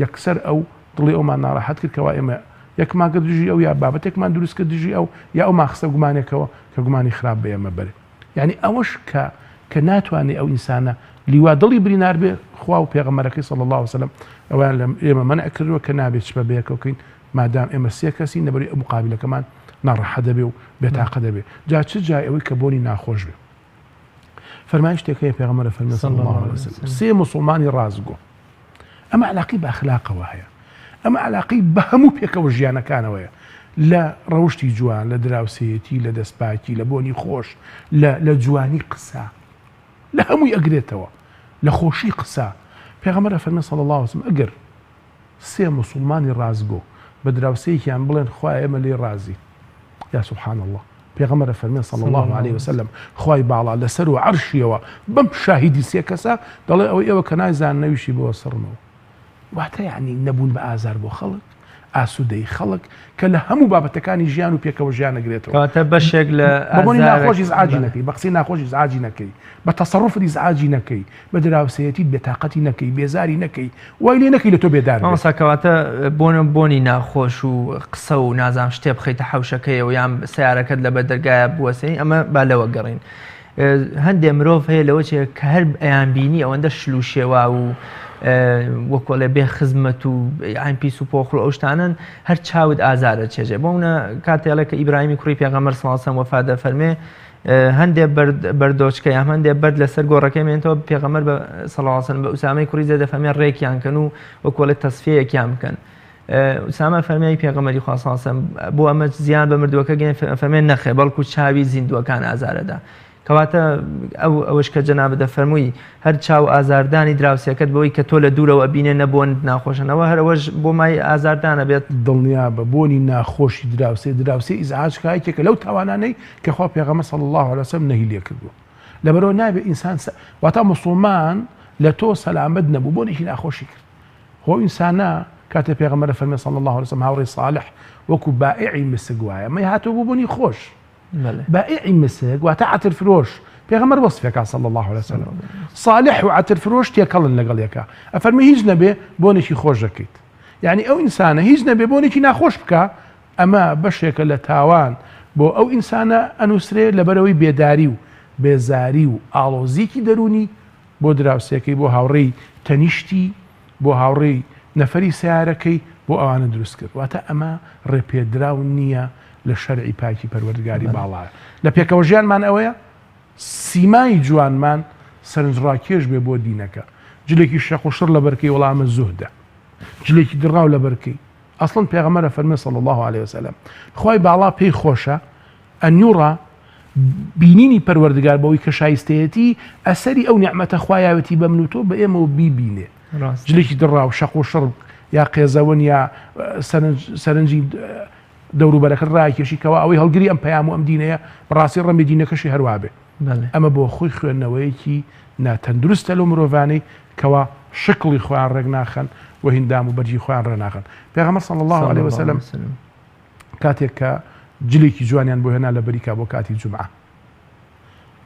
یەکسەر ئەو دڵی ئەومان ناڕەحەت کرد کەوا ئێمە یەکمان کرد دژی ئەو یا بابەتێکمان دروست کرد دژی ئەو یا ئەومان خستە گومانێکەوە کە گومانی خراپ بە ئێمە بەرێ یعنی ئەوەش کە کە ناتوانێ ئەو ئینسانە لیوا دڵی برینار بێ خوا و پێغەمبەرەکەی صلی الله علیه وسلم ئەویان لە ئێمە مەنع کردووە کە نابێت چپە بەیەکەوە بکەین مادام ئێمە سێ کەسین لەبەری ئەو مقابلەکەمان ناڕەحەت دەبێ و بێتاقە دەبێ جا چ جای ئەوەی کە بۆنی ناخۆش بێ فەرمایشتێک هەیە پێغەمبەر فەرمی صلی الله علیه وسلم سێ موسڵمانی ڕاستگۆ ئەمە علاقی بە ئەخلاقەوە هەیە ئەمە علاقی بە هەموو پێکەوە ژیانەکانەوەیە لە ڕەوشی جوان لە دراوسێتی لە دەستپاکی لە بۆنی خۆش لە جوانی قسە لە هەمووی ئەگرێتەوە لە خۆشی قسە پێغەمبەر فەرمی صلی الله علیه وسلم ئەگەر سێ موسوڵمانی ڕاستگۆ بە دراوسێیەکیان بڵێن خوایە ئێمە لێی ڕازین یا سبحان اللە پێغەمبەر ئەفەرمێ صلی اللە علیه وسلم خوای باڵا لەسەر و عەرشیەوە بەم شاهیدی سێ کەسە دەڵێ ئەوەی ئێوە کە نایزانن ئەویشی بۆ سڕنەوە واتە یعنی نەبوون بە ئازار بۆ خەڵک. ئاسوودەی خەڵک کە لە هەموو بابەتەکانی ژیان و پێکەوە ژیان ئەگرێتەوە. کەواتە بەشێک لە بە بۆنی ئازارەک ناخۆش ئیزعاجی بەڵێ. نەکەی، بە قسەی ناخۆش ئیزعاجی نەکەی، بە تەسەڕوفت ئیزعاجی نەکەی، بە دراوسێیەتیت بێتاقەتی نەکەی، بێزاری نەکەی، وای لێ نەکەی لە تۆ بێدار بێت. مامۆستا کەواتە بۆن بۆنی ناخۆش و قسە و نازانم شتێ بخەیتە حەوشەکەیەوە یان سەیارەکەت لەبەر دەرگایا بوەسێنی ئەمە با لەوە گەڕێین. هەندێ مرۆڤ هەیە لەوە چێ کە هەر ئەیان بینی ئەوەندە شل و شێوا و وەکۆڵێ بێ خزمەت و عین پیس و پۆخر و ئەو شتانەن هەر چاوت ئازارە چێژێ بۆ منە کاتێڵێ کە ئیبراهیمی کوڕی پێغەمبەر صلی الله علیه و سلم وەفات دەفەرمێ هەندێ بەردۆچکە یان هەندێ بەرد لەسەر گۆڕەکەی مێنتەوە پێغەمبەر بە صلی الله علیه و سلم بە ئوسامەی کوڕی زەید دەفەرمێ ڕێکیان کەن و وەکۆڵێ تەسفیەیەکیان بکەن ئوسامە فەرمی پێغەمبەری خوا صلی اللە علیه و سلم بۆ ئەمە زیان بە مردووەکە گەین فەرمێ نەخێ بەڵکو چاوی زیندووەکان ئازارەدا کەواتە ئەو ئەوەش کە جەنابت دەفەرمووی هەر چاو ئازاردانی دراوسێکەت بەوەی کە تۆ لە دوورەوە ئەبینێ نە بۆنت ناخۆشەنەوە هەر ئەوەش بۆ مای ئازاردانە بێت. دڵنیابە بۆنی ناخۆشی دراوسێ دراوسێ ئیزعاج کا یەکێکە لەو تاوانانەی کە خوا پێغەمبەر صلی اللە علیە وسلم نەهی لێکردووە لەبەرئەوە نابێ ئینسان واتا موسڵمان لە تۆ سەلامەت نەبوو بۆنێکی ناخۆشی کرد خۆ ئەو ئینسانە کاتێ پێغەمبەر ئەفەرمێ صلی اللە علیە وسلم هاوڕێی صالح وەکو بائعی مسک وایە مەی هاتووە بۆ بۆنی خۆش بائعی مسک واتە عەتر فرۆش پێغەمبەر وەسفێکا صلی اللە علیه وسلم صالح و عەتر فرۆش تێکەڵن لەگەڵ یەکا ئەفەرمێ هیچ نەبێ بۆنێکی خۆش دەکەیت یعنی ئەو ئینسانە هیچ نەبێ بۆنێکی ناخۆش بکە ئەمە بەشێکە لە تاوان بۆ ئەو ئینسانە ئەنووسرێ لەبەرەوەی بێداری و بێزاری و ئاڵۆزیکی دەروونی بۆ دراوسێکەی، بۆ هاوڕێی تەنیشتی، بۆ هاوڕێی نەفەری سەیارەکەی، بۆ ئەوانە دروست کرد. واتە ئەمە ڕێپێدراو نییە لە شەرعی پاکی پەروەردگاری باڵا. لە پێکەوەژیانمان ئەوەیە سیمای جوانمان سەرنجڕاکێش بێ بۆ دینەکە. جلێکی شەق و شڕ لەبەرکەی وەڵا ئەمە زوهدە. جلێکی دڕاو لەبەرکەی. ئەسڵەن پێغەمبەر ئەفەرموێ صلی اللە علیە وسلم خوای باڵا پێی خۆشە ان یرا بینینی پەروەردگار بەوەی کە شایستەیەتی ئەسەری ئەو نیعمەتە خوا یاوێتی بە من و تۆ بە ئێمەوە بیبینێ جلێکی دڕاو شەق و شڕ یا قێزەون یا سەرنجی دەوروبەرەکەت ڕاکێشی کەوا ئەوەی هەڵگری ئەم پەیام و ئەم دینەیە بەڕاستی ڕەنگە دینەکەشی هەروابێ ئەمە بۆ خۆی خوێندنەوەیەکی ناتەندروستە لەو مرۆڤانەی کەوا شکڵی خۆیان ڕێک ناخەن و هیندام و بەرگی خۆیان ڕێ ناخەن پێغەمبەر صلی الله علیه وسلم کاتێک کە جلێکی جوانیان بۆ هێنا لە بەریکا بۆ کاتی جومعە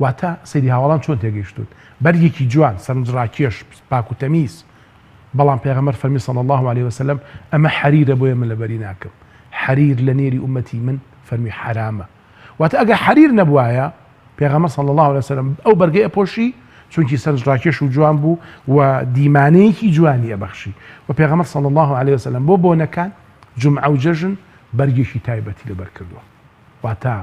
واتە سەیری هاوڵان چۆن تێگەیشتون بەرگێکی جوان سەرنجڕاکێش پاک و تەمیز بەڵام پێغەمبەر فەرمی صلی الله علیه وسلم ئەمە حەریرە بۆیە من لەبەری ناکەم حەریر لە نێری ئومەتی من فەرمی حەرامە واتە ئەگەر حەریر نەبوایە پێغەمبەر صلی الله علیه وسلم ئەو بەرگەی ئەپۆشی چونکی سەرنجڕاکێش و جوان بوو و دیمانەیەکی جوانی ئەبەخشی و پێغەمبەر صلی الله علیه وسلم بۆ بۆنەکان جومعە و جەژن بەرگێکی تایبەتی لەبەر کردووە. واتە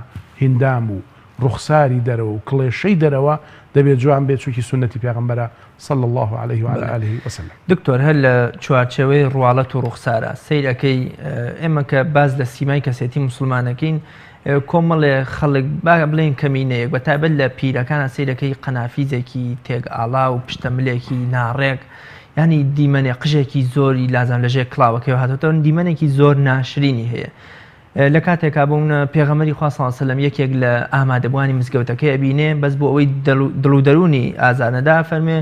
هیندام و ڕوخساری دەرەوە و کڵێشەی دەرەوە دەبێت جوان بێت چونکی سوننەتی پێغەمبەرە صلی اللە علیه و علی آله وسلم. دکتۆر هەر لە چوارچێوەی ڕواڵەت و ڕوخسارا سەیر ئەکەی ئێمە کە باس لە سیمای کەسێتی موسڵمانەکەین کۆمەڵێ خەڵک با بڵێین کەمینەیەک بە تایبەت لە پیرەکانە سەیرەکەی قەنافیزێکی تێک ئاڵا و پشتە ملێکی ناڕێک ینی دیمەنێ قژێکی زۆری لازم لەژێر کڵاوەکەی هاتۆتەوە دیمەنێکی زۆر ناشرینی هەیە لە کاتێکا بۆ منە پێغەمبەری خوا صلی اللە علیه و سلم یەکێک لە ئامادەبووانی مزگەوتەکەی ئەبینێ بەس بۆ ئەوەی دڵ و دەروونی ئازار نەدا فەرمێ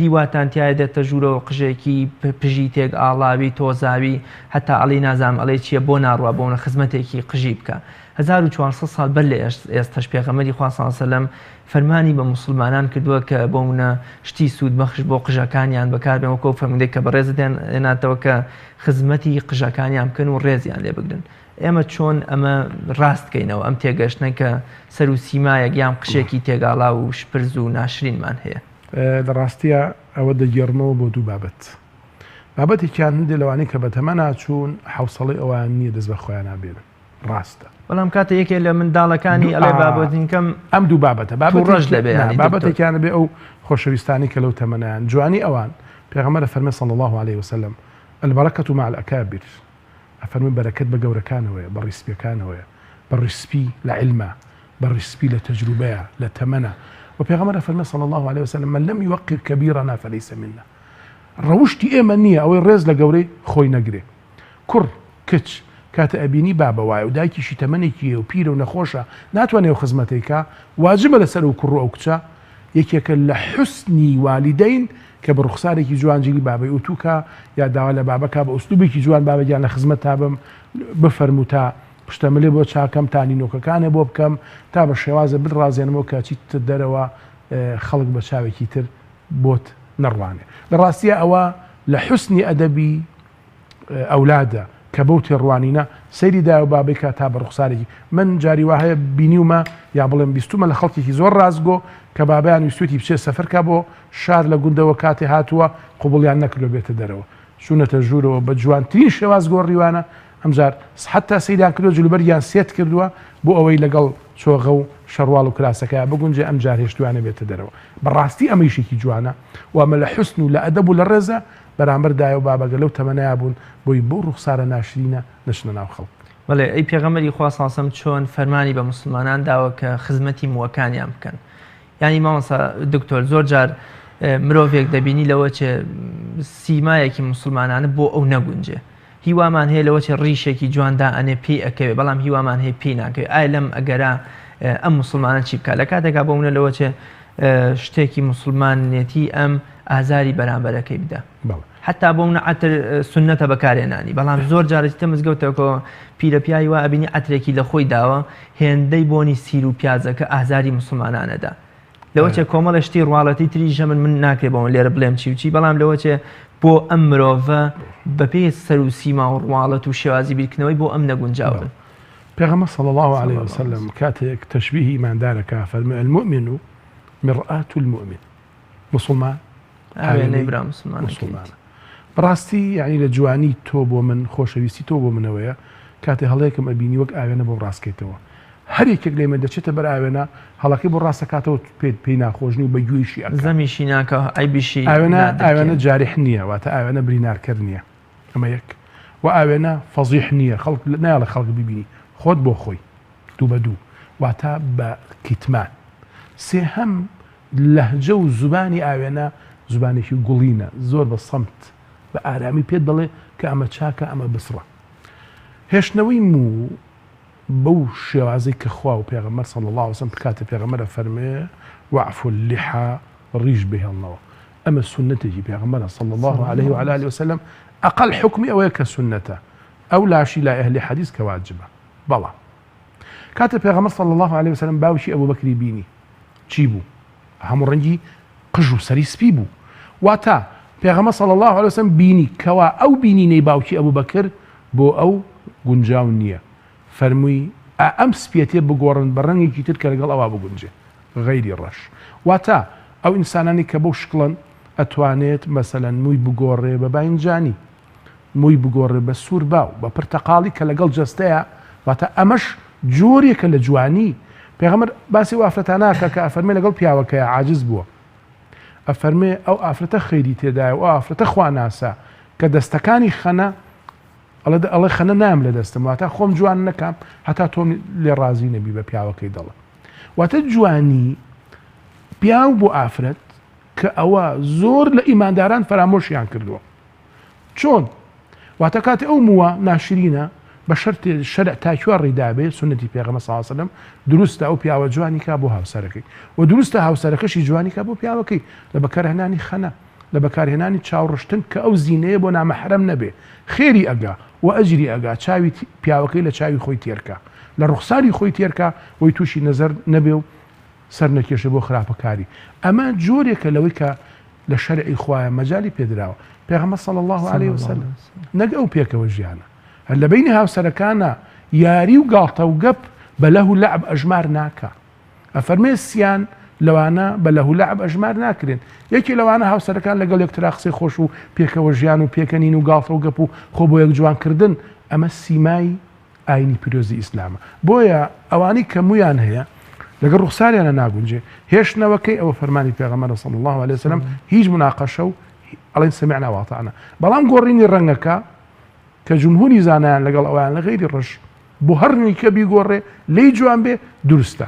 هیواتان تایە دێتە ژوورەوە قژێکی پژی تێک ئاڵاوی تۆزاوی هەتا ئەڵی نازانم ئەڵێ چییە بۆ ناڕوا بۆ منە خزمەتێکی قژی بکە 1400 ساڵ بەر لە ئێستەش پێغەمبەری خوا صلی اللە علیه و سلم فەرمانی بە موسڵمانان کردووە کە بۆ منە شتی سوودبەخش بۆ قژەکانیان بەکاربێن وەکو ئەو فەرموودەی کە بەڕێزت هێناتەوە کە خزمەتی قژەکانیان بکەن و ڕێزیان لێ بگرن. ئێمە چۆن ئەمە ڕاست کەینەوە، ئەم تێگەشتنە کە سەر و سیمایەک یان قژێکی تێگاڵاو و شپرز و ناشرینمان هەیە؟ لە ڕاستیا ئەوە دەگێڕمەوە بۆ دوو بابەت. بابەتێکیان هەندێ لەوانەی کە بەتەمەنا چوون حەوسەڵەی ئەوەیان نییە دەست بە خۆیانا بێنن. ڕاستە. بەڵام کاتێ یەکێ لە منداڵەکانی ئەڵێ بابەتینکەم ئەم دوو بابەتە تووڕەش دەبێ یانی دکتۆر. بابەتێکیان ئەبێ ئەو خۆشەویستانەی کە لەو تەمەنایان جوانی ئەوان پێغەمبەر ئەفەرمێ صلی اللە علیە وسلم البرکە مع الاکابر ئەفەرموێ بەرەکەت بە گەورەکانەوەیە بە ڕیسپیەکانەوەیە بە ڕیسپی لە عیلمە بە ڕیسپی لە تەجروبەیە لە تەمەنە وە پێغەمبەر ئەفەرمێ صلی اللە علیە وسلم من لم یوقر کبیرنا فلیس منا ڕەوشتی ئێمە نییە ئەوەی ڕێز لە گەورەی خۆی نەگرێ کوڕ، کچ، کاتە ئەبینی بابە وایە و دایکیشی تەمەنێکی هەیە و پیرە و نەخۆشە ناتوانێ ئەو خزمەتەی کا، واجبە لەسەر ئەو کوڕ و ئەو کچە. یەکێکە لە حوسنی والیدەین کە بە ڕوخسارێکی جوان جلی بابەی ئوتوو کا یا داوا لە بابە کا بە ئوسلوبێکی جوان بابە گیان لە خزمەتتا بم بفەرموو تا پشتە ملێ بۆ چاکەم تا نینۆکەکانێ بۆ بکەم تا بە شێوازە بتڕازێنمەوە کە ئەچیتە دەرەوە خەڵک بە چاوێکی تر بۆت نەڕوانێ. لە ڕاستیا ئەوە لە حوسنی ئەدەبی ئەولادە کە بەو تێڕوانینە سەیری دایە و بابەی کا تا بە ڕوخسارێکی من جاری وا هەیە بینیومە یا بڵێم بیستومە لە خەڵکێکی زۆر ڕاستگۆ کە بابیان ویستویەتی بچێ سەفەر کا بۆ شار لە گوندەوە کاتێ هاتووە قبوڵیان نەکردوە بێتە دەرەوە چوونەتە ژوورەوە بە جوانترین شێواز گۆڕیوانە ئەمجار حەتا سەیریان کردوە جلوبەرگیان سێت کردوە بۆ ئەوەی لەگەڵ چۆغە و شەڕواڵ و کراسەکەیا بگونجێ ئەمجار هێشتویانە بێتە دەرەوە بەڕاستی ئەمەیشێکی جوانە و ئەمە لە حوسن و لە ئەدەب و لە ڕێزە بەرامبەر دایە و بابە گەر لەو تەمەنەیا بوون بۆی بەو ڕوخسارە ناشرینە نەچنە ناو خەڵک. بەڵێ ئەی پێغەمبەری خوا صلی اللە علیە وسلم چۆن فەرمانی بە موسڵمانان داوە کە خزمەتی مووەکانیان بکەن یانی مامۆستا دکتۆر زۆر جار مرۆڤێک دەبینی لەوە چێ سیمایەکی موسڵمانانە بۆ ئەو نەگونجێ هیوامان هەیە لەوە چێ ڕیشێکی جوان دائەنێ پێی ئەکەوێ بەڵام هیوامان هەیە پێی ناکەوێ ئایا لەم ئەگەرە ئەم موسڵمانە چی بکات لە کاتێکا بۆ منە لەوە چێ شتێکی موسڵمانێتی ئەم ئازاری بەرامبەرەکەی بدا حتا بۆ منە عەتر سنەتە بەکارێنانی بەڵام زۆر جارێتە مزگەوتەکەەوە پیرە پیاوی وا ئەبینی عەترێکی لە خۆی داوە هێندەی بۆنی سیر و پیازەکە ئازاری موسڵمانانەدا لەوەچێ کۆمەڵێ شتی ڕواڵەتی تریش هەن من ناکرێ بۆم لێرە بڵێم چی و چی بەڵام لەوەچێ بۆ ئەم مرۆڤە بەپێی سەر و سیما و ڕواڵەت و شێوازی بیرکردنەوەی بۆ ئەم نەگونجاون. پێغەمبەر صلی اللە علیە وسلم کاتێک تەشبیهی ئیماندار ئەکا فەرمووی المومن مرآة المومن موسڵمان ئاوێنەی برا موسڵمانەکەیەتی. بەڕاستی یانی لە جوانی تۆ بۆ من خۆشەویستی تۆ بۆ منەوەیە کاتێ هەڵەیەکم ئەبینی وەک ئاوێنە بۆم ڕاست کەیتەوە هەر یەکێک لێمە دەچێتە بەر ئاوێنە هەڵەکەی بۆ ڕاست ئەکاتەوە پێت پێی ناخۆش نی و بە گوێیشی ئەکا. زەمیشی ناکا عەیبیشی ئاوێنە ئاوێنە نادرکێنێ. جاریح نییە واتە ئاوێنە برینارکەر نییە ئەمە یەک وە ئاوێنە فەزیح نییە خەڵک نایەڵێ خەڵک بیبینی خۆت بۆ خۆی دوو بە دوو واتە بە کیتمان سێهەم لەهجە و زوبانی ئاوێنە زوبانێکی گوڵینە، زۆر بە سەمت، بە ئارامی پێت دەڵێ کە ئەمە چاکە، ئەمە بسڕە. هێشتنەوەی موو بەو شێوازەی کە خوا و پێغەمبەر صلی اللە علیە وسلم کاتێ پێغەمبەر ئەفەرموێ، واعفوا اللحی، ڕیش بهێڵنەوە. ئەمە سوننەتێکی پێغەمبەرە صلی اللە علیه و علی آله وسلم، ئەقەل حوکمی ئەوەیە کە سوننەتە، ئەو لاشی لای ئەهلی حەدیس کە واجبە. بەڵام کاتێ پێغەمبەر صلی اللە علیه وسلم باوکی ئەبوبەکری بینی، چی بوو؟ هەموو ڕەنگی قژ و سەری سپی بوو. واتە، پێغەمبەر صلی اللە علیە وسلم بینی کەوا ئەو بینینەی باوکی ئەبوبەکر بۆ ئەو گونجاو نییە، فەرمووی، ئا ئەم سپیەتیە بگۆڕن بە ڕەنگێکی تر کە لەگەڵ ئەوا بگونجێ، غەیری ڕەش. واتە، ئەو ئینسانانەی کە بەو شکڵەن ئەتوانێت مەسەلەن مووی بگۆڕێ بە باینجانی. مووی بگۆڕێ بە سوور باو، بە پرتەقاڵی کە لەگەڵ جەستەیا، واتە ئەمەش جۆرێکە لە جوانی، پێغەمبەر باسی ئەو ئافرەتانە ئەکا کە ئەفەرمێ لەگەڵ پیاوەکەیا عاجز بووە، ئەفەرمێ ئەو ئافرەتە خەیری تێدایە و ئەو ئافرەتە خواناسە کە دەستەکانی خەنە، ئەڵێ ئەڵێ خەنە نایەم لە دەستم، واتە خۆم جوان نەکەم هەتا تۆم لێ ڕازی نەبی بە پیاوەکەی دەڵێ. واتە جوانی پیاو بۆ ئافرەت کە ئەوە زۆر لە ئیمانداران فەرامۆشیان کردووە. چۆن؟ واتە کاتێ ئەو مووە ناشرینە بە شەرتێ شەرع تاکوێ ڕێی دابێ سوننەتی پێغەمبەر صلی اللە علیە وسلم دروستە ئەو پیاوە جوانی کا بۆ هاوسەرەکەی و دروستە هاوسەرەکەشی جوانی کا بۆ پیاوەکەی لە بەکارهێنانی خەنە لە بەکارهێنانی چاوڕشتن کە ئەو زینەیە بۆ نامەحرەم نەبێ خێری ئەگا و ئەجری ئەگا چاوی پیاوەکەی لە چاوی خۆی تێرکا لە ڕوخساری خۆی تێرکا وەی تووشی نەزەر نەبێ و سەر نەکێشێ بۆ خراپەکاری ئەمە جۆرێکە لەوەی کە لە شەرعی خوایە مەجالی پێدراوە پێغەمبەر صلی اللە علیه وسلم نەک ئەو پێکەوە ژیانە هەر لە بەینی هاوسەرەکانە یاری و گاڵتە و گەپ بە لەهو لەعب ئەژمار ناکا ئەفەرمێ سیان لەوانە بە لەهو لەعب ئەژمار ناکرێن یەکێ لەوانە هاوسەرەکان لەگەڵ یەکترا قسەی خۆش و پێکەوە ژیان و پێکەنین و گاڵتە و گەپ و خۆ بۆ یەک جوان کردن ئەمە سیمای ئاینی پیرۆزی ئیسلامە بۆیە ئەوانەی کە مویان هەیە لەگەڵ ڕوخساریانە ناگونجێ هێشتنەوەکەی ئەوە فەرمانی پێغەمبەرە صلی الله علیه وسلم هیچ مناقەشە و ئەڵێن سمعنا واطعنا بەڵام گۆڕینی ڕەنگەکە کە جمهوری زانایان لەگەڵ ئەویان لە غەیری ڕەش بۆ هەر ڕەنگێکە بیگۆڕێ لێی جوان بێ دروستە.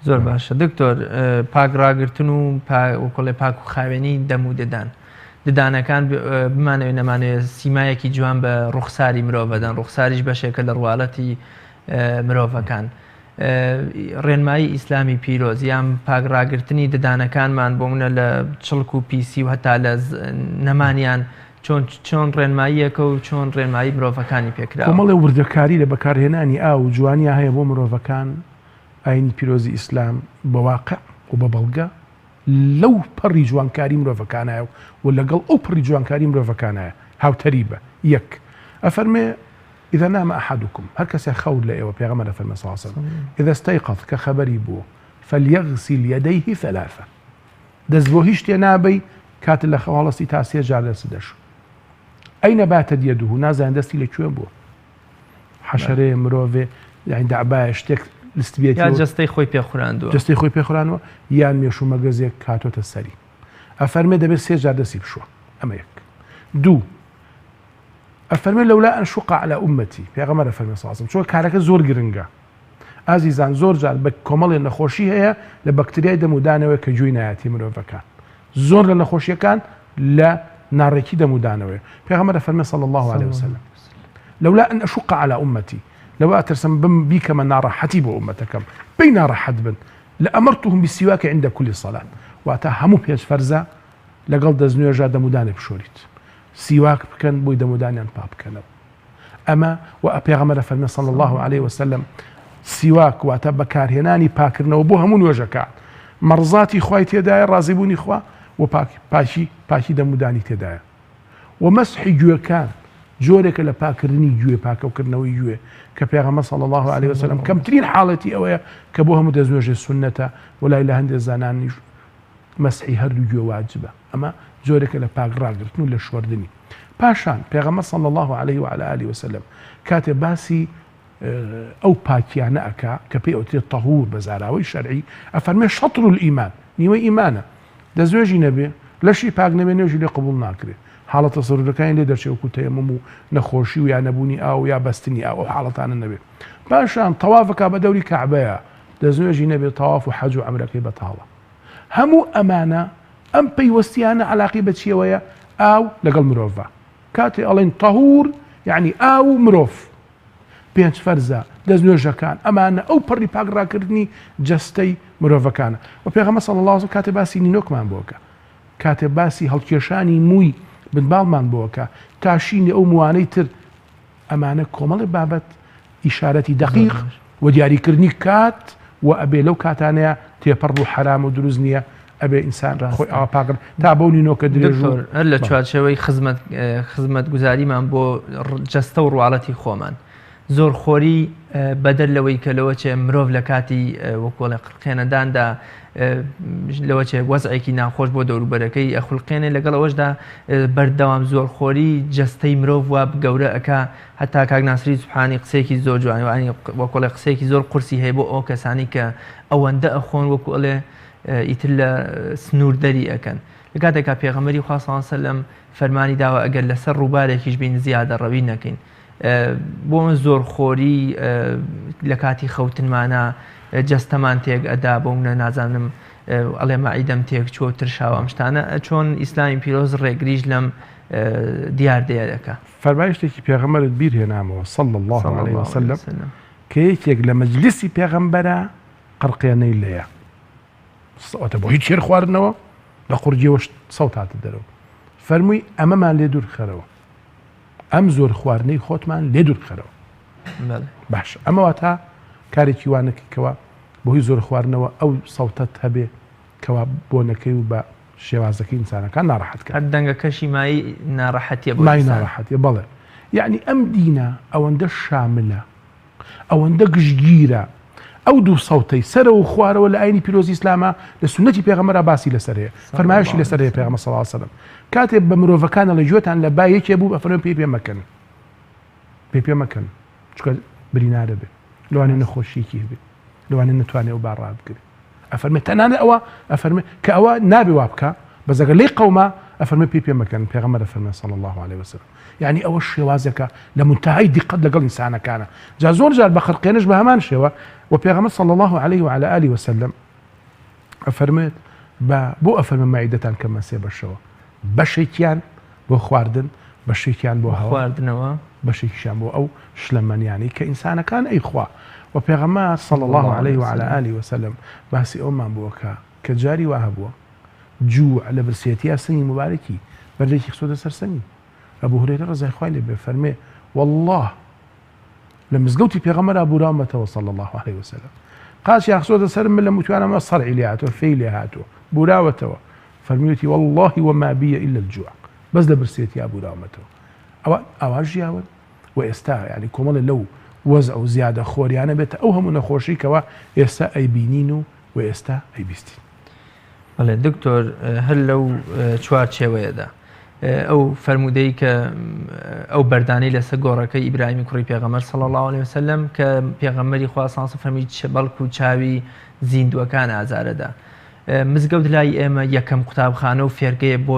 زۆر باشە دکتۆر پاک ڕاگرتن و وەکڵێ پاک و خاوێنی دەم و ددان ددانەکان بمانەوێ نەمانەوێ سیمایەکی جوان بە ڕوخساری مرۆڤەدەن ڕوخساریش بەشێکە لە ڕواڵەتی مرۆڤەکان. ڕێنمایی ئیسلامی پیرۆز یان پاک ڕاگرتنی ددانەکانمان بۆ منە لە چڵک و پیسی و هەتا لە نەمانیان چۆن چۆن ڕێنماییەکە و چۆن ڕێنمایی مرۆڤەکانی پێکراوە. کۆمەڵێ وردەکاری لە بەکارهێنانی ئاو و جوانیا هەیە بۆ مرۆڤەکان، ئاینی پیرۆزی ئیسلام بە واقع و بە بەڵگە لەو پەڕی جوانکاری مرۆڤەکانایە و لەگەڵ ئەو پەڕی جوانکاری مرۆڤەکانایە هاوتەریبە، یەک، ئەفەرمێ، اذا نام احدکم، هەر کەسێ خەوت لە ئێوە، پێغەمبەر ئەفەرمێ صلی اللە علیە وسلم، اذا استیقظ، کە خەبەری بوو، فلیغسل یدیه ثلاثا، دەست بۆ هیچ شتێ نابەی کاتێ لە خەو هەڵەستی تا سێ جار دەستت دەشۆی. این باتت یده، نازانێ دەستی لە کوێ بووە. حەشەرەیە مرۆڤێ یانی دەعبایە شتێک لستبێتی یا جەستەی خۆی پێ خوراندووە. جەستەی خۆی پێ خوراندووە یان مێش و مەگەزێک هاتۆتە سەری. ئەفەرمێ دەبێت سێ جار دەستی بشۆ. ئەمە یەک. دوو، ئەفەرمێ لولا ان شق علی امتی، پێغەمبەر ئەفەرمێ صلی اللە علیه و سلم، چونکە کارەکە زۆر گرنگە. ئازیزان زۆر جار بە کۆمەڵێ نەخۆشی هەیە لە بەکتریای دەم و دانەوەی کە گوێی نایەتی مرۆڤەکان. زۆر لە نەخۆشیەکان لە ناڕێکی دەم و دانەوەی. پێغەمبەر ئەفەرمێ صلی اللە علیه و سلم، لولا ان اشق علی امتی، لەوە ئەترسم بم بیکەمە ناڕەحەتی بۆ ئومەتەکەم، پێی ناڕەحەت بن، لامرتهم بالسواک عند کل صلاة، واتە هەموو پێنج فەرزە لەگەڵ دەستنوێژا دەمودانێ بشۆریت، سیواک بکەن بۆی دەمودانیان پاک بکەنەوە. ئەمە وە پێغەمبەر ئەفەرمێ صلی اللە علیه وسلم، سیواک واتە بەکارهێنانی پاکردنەوە بۆ هەموو نوێژەکان مەڕزاتی خوای تێدایە، ڕازیبوونی خوا و پاکی پاکی دەمودانی تێدایە. وە مەسحی گوێکان جۆرێکە لە پاکردنی گوێ، پاکەوکردنەوەی گوێ، کە پێغەمبەر صلی اللە علیه وسلم کەمترین حاڵەتی ئەوەیە کە بۆ هەموو دەستنوێژێ سوننەتە، وە لای لە هەندێ زانانیش مەسحی هەردوو گوێ واجبە، ئەمە جۆرێکە لە پاک ڕاگرتن و لە شۆردنی. پاشان پێغەمبەر صلی اللە علیه و علی آله وسلم کاتێ باسی ئەو پاکیانە ئەکا کە پێی ئەوترێت طهور بە زاراوەی شەرعی، ئەفەرمێ شطر الایمان، نیوەی ئیمانە. دەستنوێژی نەبێ، لەشی پاک نەبێ نوێژی لێ قبوڵ ناکرێ. حاڵەتە زەرورەکانی لێ دەرچێ وەکو تەیەموم و نەخۆشی و یا نەبوونی ئاو یا بەستنی ئاو ئەو حاڵەتانە نەبێ. پاشان تەواف ئەکا بە دەوری کەعبەیا، دەستنوێژی نەبێ تەواف و حەج و عەمرەکەی بەتاڵە. هەموو ئەمانە ئەم پەیوەستیانە عەلاقەی بە چیەوەیە؟ ئاو لەگەڵ مرۆڤا. کاتێ ئەڵێن تەهور یەعنی ئاو و مرۆڤ. پێنج فەرزە، دەستنوێژەکان، ئەمانە ئەو پەڕی پاک ڕاکردنی جەستەی مرۆڤەکانە. وە پێغەمبەر صلی اللە علیە وسلم کاتێ باسی نینۆکمان بۆ ئەکا، کاتێ باسی هەڵکێشانی مووی بنباڵمان بۆ ئەکا، تاشینی ئەو مووانەی تر، ئەمانە کۆمەڵێ بابەت ئیشارەتی دەقیق و دیاریکردنی کات و ئەبێ لەو کاتانەیە تێپەڕ بوو حەرام و دروست نییە ئەبێ ئینسان خۆی ئاوا پاک تا بەو نینۆکە درێژ و دکتۆر هەر لە چوارچێوەی خزمەت خزمەتگوزاریمان بۆ جەستە و ڕواڵەتی خۆمان زۆرخۆری بەدەر لەوەی کە لەوە چێ مرۆڤ لە کاتی وەکۆڵێ قرقێنەداندا لەوە چێ وەزعێکی ناخۆش بۆ دەوروبەرەکەی ئەخولقێنێ لەگەڵ ئەوەشدا بەردەوام زۆرخۆری جەستەی مرۆڤ وا گەورە ئەکا هەتا کاک ناسری سوبحانی قسەیەکی زۆر جوانی وانی وەکۆڵێ قسەیەکی زۆر قورسی هەیە بۆ ئەو کەسانی کە ئەوەندە ئەخۆن وەکو ئەڵێ ئیتر لە سنوور دەری ئەکەن لە کاتێکا پێغەمبەری خوا صلی اللە علیه وسلم فەرمانی داوە ئەگەر لەسەر ڕووبارێکیش بین زیادە ڕەوی نەکەین بۆ من زۆرخۆری لە کاتی خەوتنمانە جەستەمان تێک ئەدا بۆ منە نازانم ئەڵێ مەعیدەم تێک چوە و ترشاوە ئەم شتانە چۆن ئیسلامی پیرۆز ڕێگریش لەم دیاردەیە دەکا. فەرمایشتێکی پێغەمبەرت بیر هێنامەوە صلی اللە علیه وسلم کە یەکێک لە مەجلیسی پێغەمبەرا قڕقێنەی لێیە سەوتە بۆ هیچ شێر خواردنەوە لە قورگیەوە سەوت هاتە دەرەوە فەرمووی ئەمەمان لێ دوور خەرەوە ئەم زۆر خواردنەی خۆتمان لێ دوور خەرەوە باش ئەمە واتا کارێکی وانەکەی کەوا بۆی زۆر خواردنەوە ئەو سەوتەت هەبێ کەوا بۆنەکەی و بە شێوازەکەی ئینسانەکان ناڕەحەت کات. هەر دەنگەکەشی مایەی ناڕەحەتیە بۆ مایەی ئینسان. ناڕەحەتیە بەڵێ. یەعنی ئەم دینە ئەوەندە شاملە، ئەوەندە گشتگیرە، ئەو دوو سەوتەی سەرەوە و خوارەوە لە ئاینی پیرۆزی ئیسلاما لە سوننەتی پێغەمبەرا باسی لەسەر هەیە، صلی فەرمایشی اللە لەسەر علیە هەیە وسلم. پێغەمبەر صلی اللە علیە وسلم کاتێ بە مرۆڤەکان ئەڵێ گوێتان لە با یەکێ بوو ئەفەرموێ پێی پێ مەکەن، پێی پێ مەکەن چونکە برینارە بێ، لەوانەیە ڕاستە. نەخۆشیەکی هەبێ، لەوانەیە نەتوانێ ئەو با ڕابگرێ. ئەفەرمێ تەنانەت ئەوە ئەفەرمێ کە ئەوە نابێ وا بکا بەس ئەگەر لێی قەوما ئەفەرمێ پێی پێ مەکەن پێغەمبەر ئەفەرمێ صلی اللە علیه وسلم یعنی ئەوە شێوازێکە لە منتهای دیقەت لەگەڵ ئینسانەکانە جا زۆر جار بە قرقێنش بە هەمان شێوە و پێغەمبەر صلی اللە علیه و علی آله وسلم ئەفەرمێت بە بۆ ئەفەرمێ مەعیدەتان کەمە سێ بەشەوە بەشێکیان بۆ خواردن بەشێکیان بۆ هەوا خواردنەوە. بەشێکیشیان بۆ ئەو شلەمەنیانەی کە ئینسانەکان ئەیخوا. و پێغەمبەر صلی اللە علیه و علی آله و سلم باسی ئەوەمان بۆ ئەکا کە جاری وا هەبووە جوع لە برسێتیا سنگی موبارەکی بەردێکی خستۆتە سەر سنگی. ئەبو هورەیرە ڕەزای خوای لێ بێ فەرمێ واللە لە مزگەوتی پێغەمبەرا بوراومەتەوە صلی اللە علیه وسلم قاچیان خستۆتە سەر ملم وتویانە سەرعی لێ هاتووە فێی لێ هاتووە بوراوەتەوە فەرمیوتی واللە وما بی الا الجوع بەس لە برسێتیا بوراومەتەوە ئەوە ئاوا ژیاون و ئێستا یعنی کۆمەڵێ لەو وەزع و زیادە خۆریانە بێتە ئەو هەموو نەخۆشی کەوا ئێستا ئەیبینین و و ئێستا ئەیبیستین. بەڵێ دکتۆر هەر لەو چوارچێوەیەدا ئەو فەرموودەی کە ئەو بەردانەی لەسەر گۆڕەکەی ئیبراهیمی کوڕی پێغەمبەر صلی الله علیه وسلم کە پێغەمبەری خوا صلی الله فەرمی بەڵکو چاوی زیندووەکان ئازارەدا مزگەوت لای ئێمە یەکەم قوتابخانە و فێرگەیە بۆ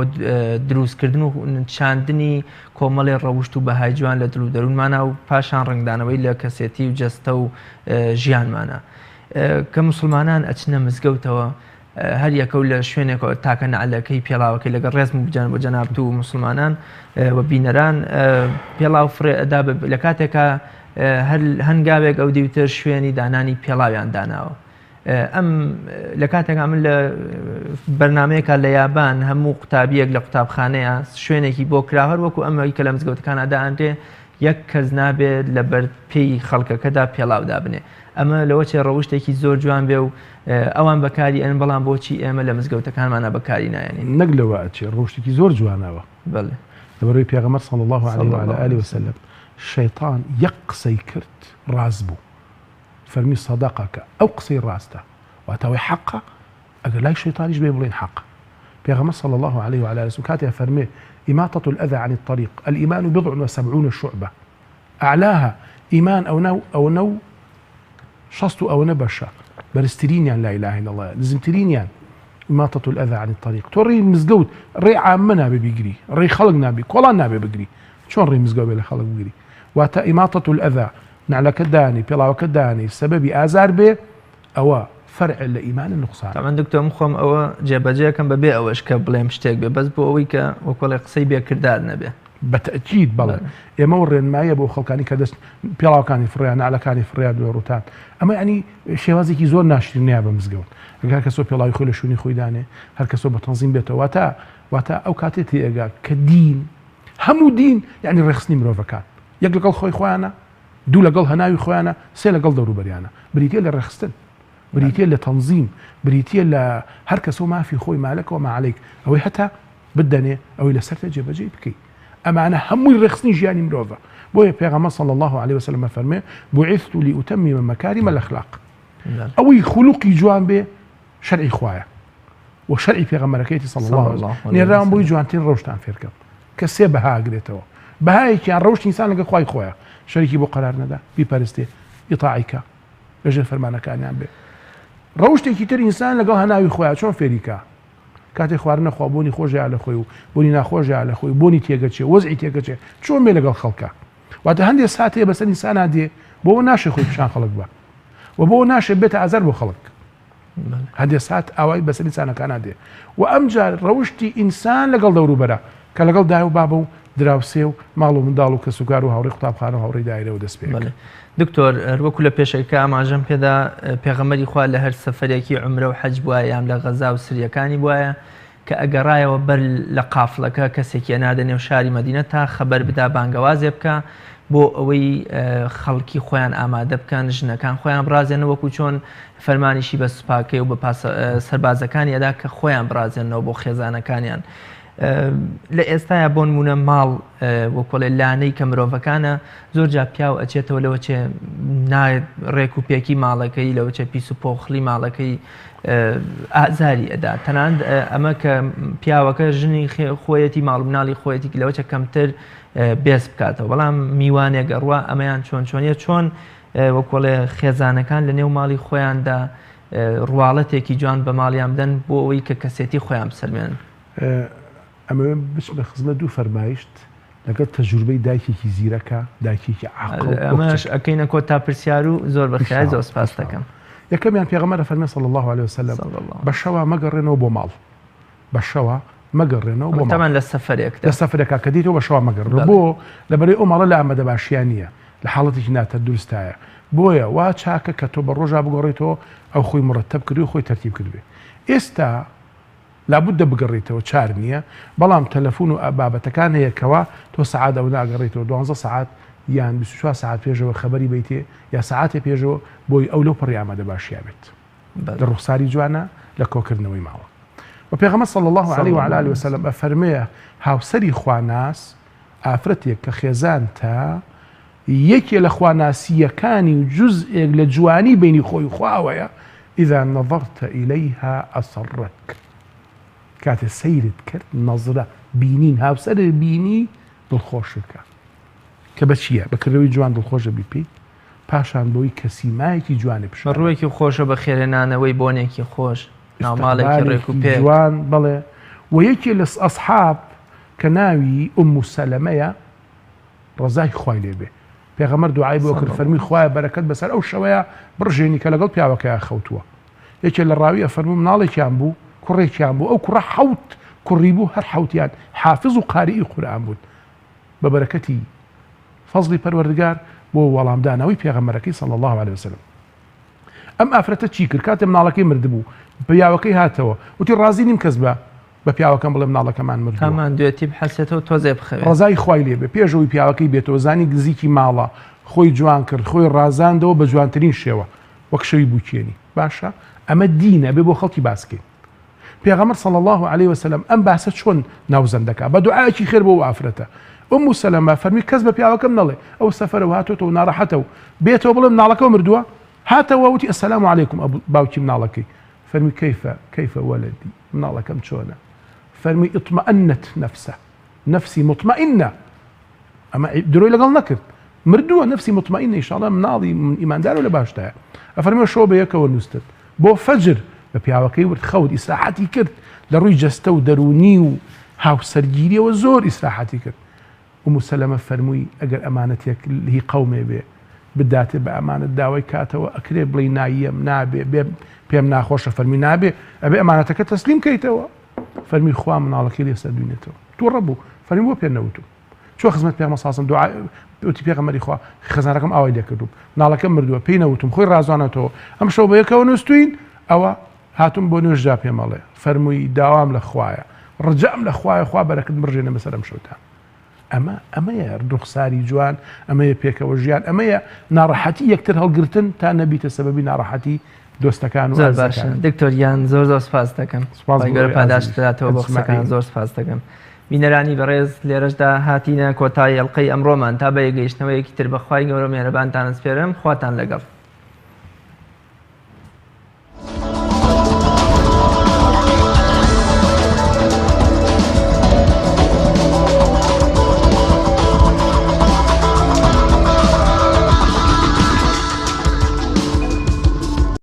دروستکردن و چاندنی کۆمەڵی ڕەوشت و بەهای جوان لە دڵ و دەروونمانە و پاشان ڕەنگدانەوەی لە کەسێتی و جەستە و ژیانمانە کە موسڵمانان ئەچنە مزگەوتەوە هەر یەکەو لە شوێنێکەوە تاکە نەعلەکەی پێڵاوەکەی لەگەڵ ڕێزم بجان بۆ جەنابت و موسڵمانان و بینەران پێڵاو فڕێ ئەدا لە کاتێکا هەر هەنگاوێک ئەو دیوتر شوێنی دانانی پێڵاویان داناوە ئەم لە کاتێکا من لە بەرنمەیەکە لە یابان هەموو قوتابیەک لە قوتابخانەیە شوێنێکی بۆ کرا هەر وەکو ئەمە کە لە مزگەوتەکانە دانرێ یەک کەس نابێت لە بەر پێی خەڵکەکەدا پێڵاو دابنێ ئەمە لەوە چێ ڕەوشتێکی زۆر جوان بێ و ئەوان بەکاری ئەن بەڵام بۆچی ئێمە لە مزگەوتەکانمانا بەکاری نایەنین؟ نەک لەوە ئەچێ ڕەوشتێکی زۆر جوانەوە. بەڵێ. لەبەرئەوەی پێغەمبەر صلی اللە علیه و علی آله وسلم شەیتان یەک قسەی کرد ڕاست بوو فەرمی صدقک ئەو قسەی ڕاستە واتە ئەوەی حەقە ئەگەر لای شەیتانیش بێ بڵێین حەقە پێغەمبەر صلی اللە علیه و علی آله وسلم کاتێ فەرمێ اماطة الاذی عن الطریق الایمان بضع وسبعون شعبە اعلاها، ئیمان ئەونە و ئەونە و شەست و ئەونە بەشە، بەرزترینیان لا الە الا اللە یە، نزمترینیان اماطە الاذی عن الطریق، تۆ ڕێی مزگەوت، ڕێی عامە نابێ بیگری، ڕێی خەڵک نابی، کۆڵان نابێ بگری، چۆن ڕێی مزگەوت بێ لە خەڵک بگری؟ واتە اماطە الاذی، نەعلەکەت دانێی، پێڵاوەکەت دانێی، سەبەبی ئازار بێ، ئەوە فەرع لە ئیمان نوقسانە. تەبعەن دکتۆر من خۆم ئەوە جێبەجێ ئەکەم بەبێ ئەوەش کە بڵێم شتێک بێ بەس بۆ ئەوەی کە وەکۆڵێ قسەی بێ کردار نەبێ. بە تەئکید بەڵێ. ئێمە و ڕێنماییە بۆ خەڵکانی کە دەست پێڵاوەکانی فڕیان نەعلەکانی فڕیان دوێ ڕووتان ئەمە یانی شێوازێکی زۆر ناشرینەیە بە مزگەوت ئەگەر هەر کەسەو پێڵاوی خۆی لە شوێنی خۆی دانێ هەر کەسەو بە تەنزیم بێتەوە واتە واتە ئەو کاتێ تێئەگا کە دین هەموو دین یانی ڕێکخستنی مرۆڤەکان یەک لەگەڵ خۆی خۆیانە دوو لەگەڵ هەناوی خۆیانە سێ لەگەڵ دەوروبەریانە بریتیە لە ڕێکخستن بریتیە لە تەنزیم بریتیە لە هەر کەسەو مافی خۆی مالک وما علیک ئەوەی هەتا بتدەنێ ئەوەی لەسەرتە جێبەجێی بکەی ئەمانە هەمووی ڕێکخستنی ژیانی مرۆڤە بۆیە پێغەمبەر صلی اللە علیه وسلم ئەفەرموێ بعثت لأتمم مکارم الاخلاق ئەوەی خولوقی جوان بێ شەرعی خوایە و شەرعی پێغەمبەرەکەیەتی صلی اللە علیه وسلم نێراوم بۆی جوانترین ڕەوشتان فێرکەم کە سێ بەها ئەگرێتەوە بەهایەکیان ڕەوشتی ئینسان لەگەڵ خوای خۆیە شەریکی بۆ قەرار نەدا بیپەرستێ ئیتاعی کە لەژێر فەرمانەکانیان بێ ڕەوشتێکی تر ئینسان لەگەڵ هەناوی خۆیان چۆن فێری کا کاتێ خواردنە خوا بۆنی خۆش یا لە خۆی و بۆنی ناخۆش یا لە خۆی بۆنی تێگەچێ وەزعی تێگەچێ چۆن بێ لەگەڵ خەڵکا واتە هەندێ سات هەیە بەسەر ئینسانا دێ بۆ ناشێ خۆی پیشان خەڵک بە و بۆ ناشێ بێتە ئازار بۆ خەڵک هەندێ سات ئاوای بەسەر ئینسانەکانا دێ و ئەمجار ڕەوشتی ئینسان لەگەڵ دەوروبەرە کە لەگەڵ دای و بابە و دراوسێ و ماڵ و منداڵ و کەسوکار و هاوڕێی قوتابخانە و هاوڕێی دایرەوە دەست پێ بەڵێ دکتۆر هەروەکو لە پێشەکە ئاماژەم پێدا پێغەمبەری خوا لە هەر سەفەرێکی عومرە و حەج بوایە یان لە غەزا و سریەکانی بوایە کە ئەگەڕایەوە بەر لە قافڵەکە کەسێکی ئەناردە نێو شاری مەدینە تا خەبەر بدا بانگەوازێ بکا بۆ ئەوەی خەڵکی خۆیان ئامادە بکەن ژنەکان خۆیان بڕازێنەوە وەکو چۆن فەرمانیشی بە سوپاکەی و بە سەربازەکانی ئەدا کە خۆیان بڕازێنەوە بۆ خێزانەکانیان. لە ئێستایا بۆ نمونە ماڵ وەکۆڵێ لانەی کە مرۆڤەکانە زۆر جا پیاو ئەچێتەوە لەوە چێ ڕێک و پێکی ماڵەکەی لەوە چێ پیس و پۆخلی ماڵەکەی ئازاری ئەدا تەنانەت ئەمە کە پیاوەکە ژنی خۆیەتی ماڵ مناڵی خۆیەتی لەوە چە کەمتر بێز بکاتەوە بەڵام میوانێک ئەڕوا ئەمەیان چۆن چۆنیە چۆن وەکۆڵێ خێزانەکان لە نێو ماڵی خۆیاندا ڕواڵەتێکی جوان بە ماڵیان بدەن بۆ ئەوەی کە کەسێتی خۆیان بسەلمێنن. ئەمەوێ بچمە خزمەت دوو فەرمایشت لەگەڵ تەجروبەی دایکێکی زیرەکە، دایکێکی عاقڵ بۆ ئەمەش کچەکە. ئەکەینە کۆتا پرسیار و زۆر بە خێرای زۆر سپاست دەکەم. یەکەمیان پێغەمبەر ئەفەرمێ صلی اللە علیە وسلم، صلی اللە بە شەوا مەگەڕێنەوە بۆ ماڵ، بە شەوا مەگەڕێنەوە بۆ ماڵ. تەبعەن لە سەفەرێکدا. لە سەفەرێکا کە دێیتەوە بە شەوا مەگەڕێنەوە. بەڵێ. بۆ؟ لەبەرئەوەی ئەو ماڵە لە ئامادەباشیا نییە. لە حاڵەتێکی ناتەندروستایە بۆیە وا چاکە کە تۆ بە ڕۆژا بگۆڕیتەوە ئەو خۆی مڕەتەب کردوێ خۆی تەرتیب کردبێ ئێستا لابودە بگەڕێیتەوە چار نییە بەڵام تەلەفون و بابەتەکان هەیە کەوا تۆ سەعات ئەونە ئەگەڕێیتەوە دوانزە سەعات یان 24 سەعات پێشەوە خەبەری بەیتێ یا سەعاتێ پێشەوە بۆی ئەو لەو پەڕی ئامادە باشیا بێت لە ڕوخساری جوانە لە کۆکردنەوەی ماڵە و پێغەمبەر صلی الله علیه و علی آله وسلم ئەفەرمێ هاوسەری خواناس ئافرەتێک کە خێزانتە یەکێ لە خواناسییەکانی و جوزئێک لە جوانی بەینی خۆی و خوا ئەوەیە، اذا نظرت الیها اسرتک، کاتێ سەیرت کرد، نەزرە، بینین، هاوسەرت بینی دڵخۆشت کا. کە بە چییە؟ بە کردەوەی جوان دڵخۆش دەبی پێی، پاشان بەوەی کە سیمایەکی جوانی بە پیشان دەدات. ڕووێکی خۆش و بەخێرهێنانەوەی بۆنێکی خۆش، ناوماڵێکی ڕێک و ئیستقبالێکی پێک. جوان، بەڵێ. وە یەکێ لە ئەسحاب کە ناوی، ئوم سەلەمەیە، ڕەزای خوای لێ بێ پێغەمبەر دوعای بۆ کرد فەرمووی خوایە بەرەکەت بەسەر ئەو شەوەیا بڕژێنی کە لەگەڵ پیاوەکەیا خەوتووە یەکێ لە ڕاوی ئەفەرموو مناڵێکیان بوو کوڕێکیان بوو ئەو کوڕە حەوت کوڕی بوو هەر حەوتیان حافظ و قاریئی قورئان بوون بە بەرەکەتی فەزڵی پەروەردگار بۆ وەڵامدانەوەی پێغەمبەرەکەی صلی الله علیه وسلم ئەم ئافرەتە چی کرد کاتێ مناڵەکەی مردبوو پیاوەکەی هاتەوە وتی ڕازی نیم کەس بە بە پیاوەکەم بڵێ مناڵەکەمان مردووە. تا ماندوێتی بحەسێتەوە تۆزێ بخەوێ. ڕەزای خوای لێ بێ پێش ئەوەی پیاوەکەی بێتەوە زانی گزیکی ماڵە خۆی جوان کرد خۆی ڕازاندەوە بە جوانترین شێوە وەک شەوی بوکێنی باشە ئەمە دینە بێ بۆ خەڵکی باس کەین پێغەمبەر صلی اللە علیه وسلم ئەم باسە چۆن ناوزەند دەکا بە دوعایەکی خێر بۆ ئەو ئافرەتە ئوم سەلەمە فەرمی کەس بە پیاوەکەم نەڵێ ئەو سەفەرەوە هاتۆتەوە ناڕەحەتە و بێتەوە بڵێ مناڵەکەو مردووە هاتەوە وتی السلام علیکم باوکی مناڵەکەی فەرمی کیف کیف ولدی مناڵەکەم چۆنە فەرمی اطمأنت نفسه نفسی مطمئنە ئەمە درۆی لەگەڵ نەکرد مردووە نفسی مطمئنە ئیشاڵە مناڵی ئیماندار و لە باشدایە ئەفەرمێ شەو بە یەکەوە نووستن بۆ فەجر بە پیاوەکەی ورد خەوت ئیسراحەتی کرد لە ڕووی جەستە و دەروونی و هاوسەرگیریەوە زۆر ئیسراحەتی کرد ئوم سەلەمە فەرمووی ئەگەر ئەمانەتێک هی قەومێ بێ بداتێ بە ئەمانەت داوای کاتەوە ئەکرێ بڵێی نایەم نابێ بێ پێم ناخۆشە فەرمی نابێ ئەبێ ئەمانەتەکە تەسلیم کەیتەوە فەرمی خوا مناڵەکەی لێ سەردوینێتەوە تووڕە بوو فەرمی بۆ پێ نەوتوم چوە خزمەت پێغەمبەر ساسم دوعا وتی پێغەمبەری خوا خێزانەکەم ئاوای لێکردوم مناڵەکەم مردووە پێی نەوتم خۆی ڕازانەتەوە ئەم شەو بە یەکەوە نووسوین ئەوە هاتوم بۆ نوێژ جا پێمەڵێ فەرمووی داوام لە خوایە ڕجام لە خوایە خوا بەرەکت بڕژێنە بەسەر ئەم شەوتان ئەمە ئەمەیە ڕوخساری جوان ئەمەیە پێکەوە ژیان ئەمەیە ناڕەحەتی یەکتر هەڵگرتن تا نەبیتە سەبەبی ناڕەحەتی دۆستەکان و زۆر باشە دکتۆر گیان زۆر زۆر سپاس دەکەم سپاس خوای گەورە پاداشت بداتەوە بۆ قسەکان زۆر سپاس دەکەم بینەرانی بەڕێز لێرەشدا هاتینە کۆتایی ئەڵقەی ئەمڕۆمان تا بە یەکگەیشتنەوەیەکی تر بە خوای گەورە مێرەبانتان ئەسپێرم خواتان لەگەڵ.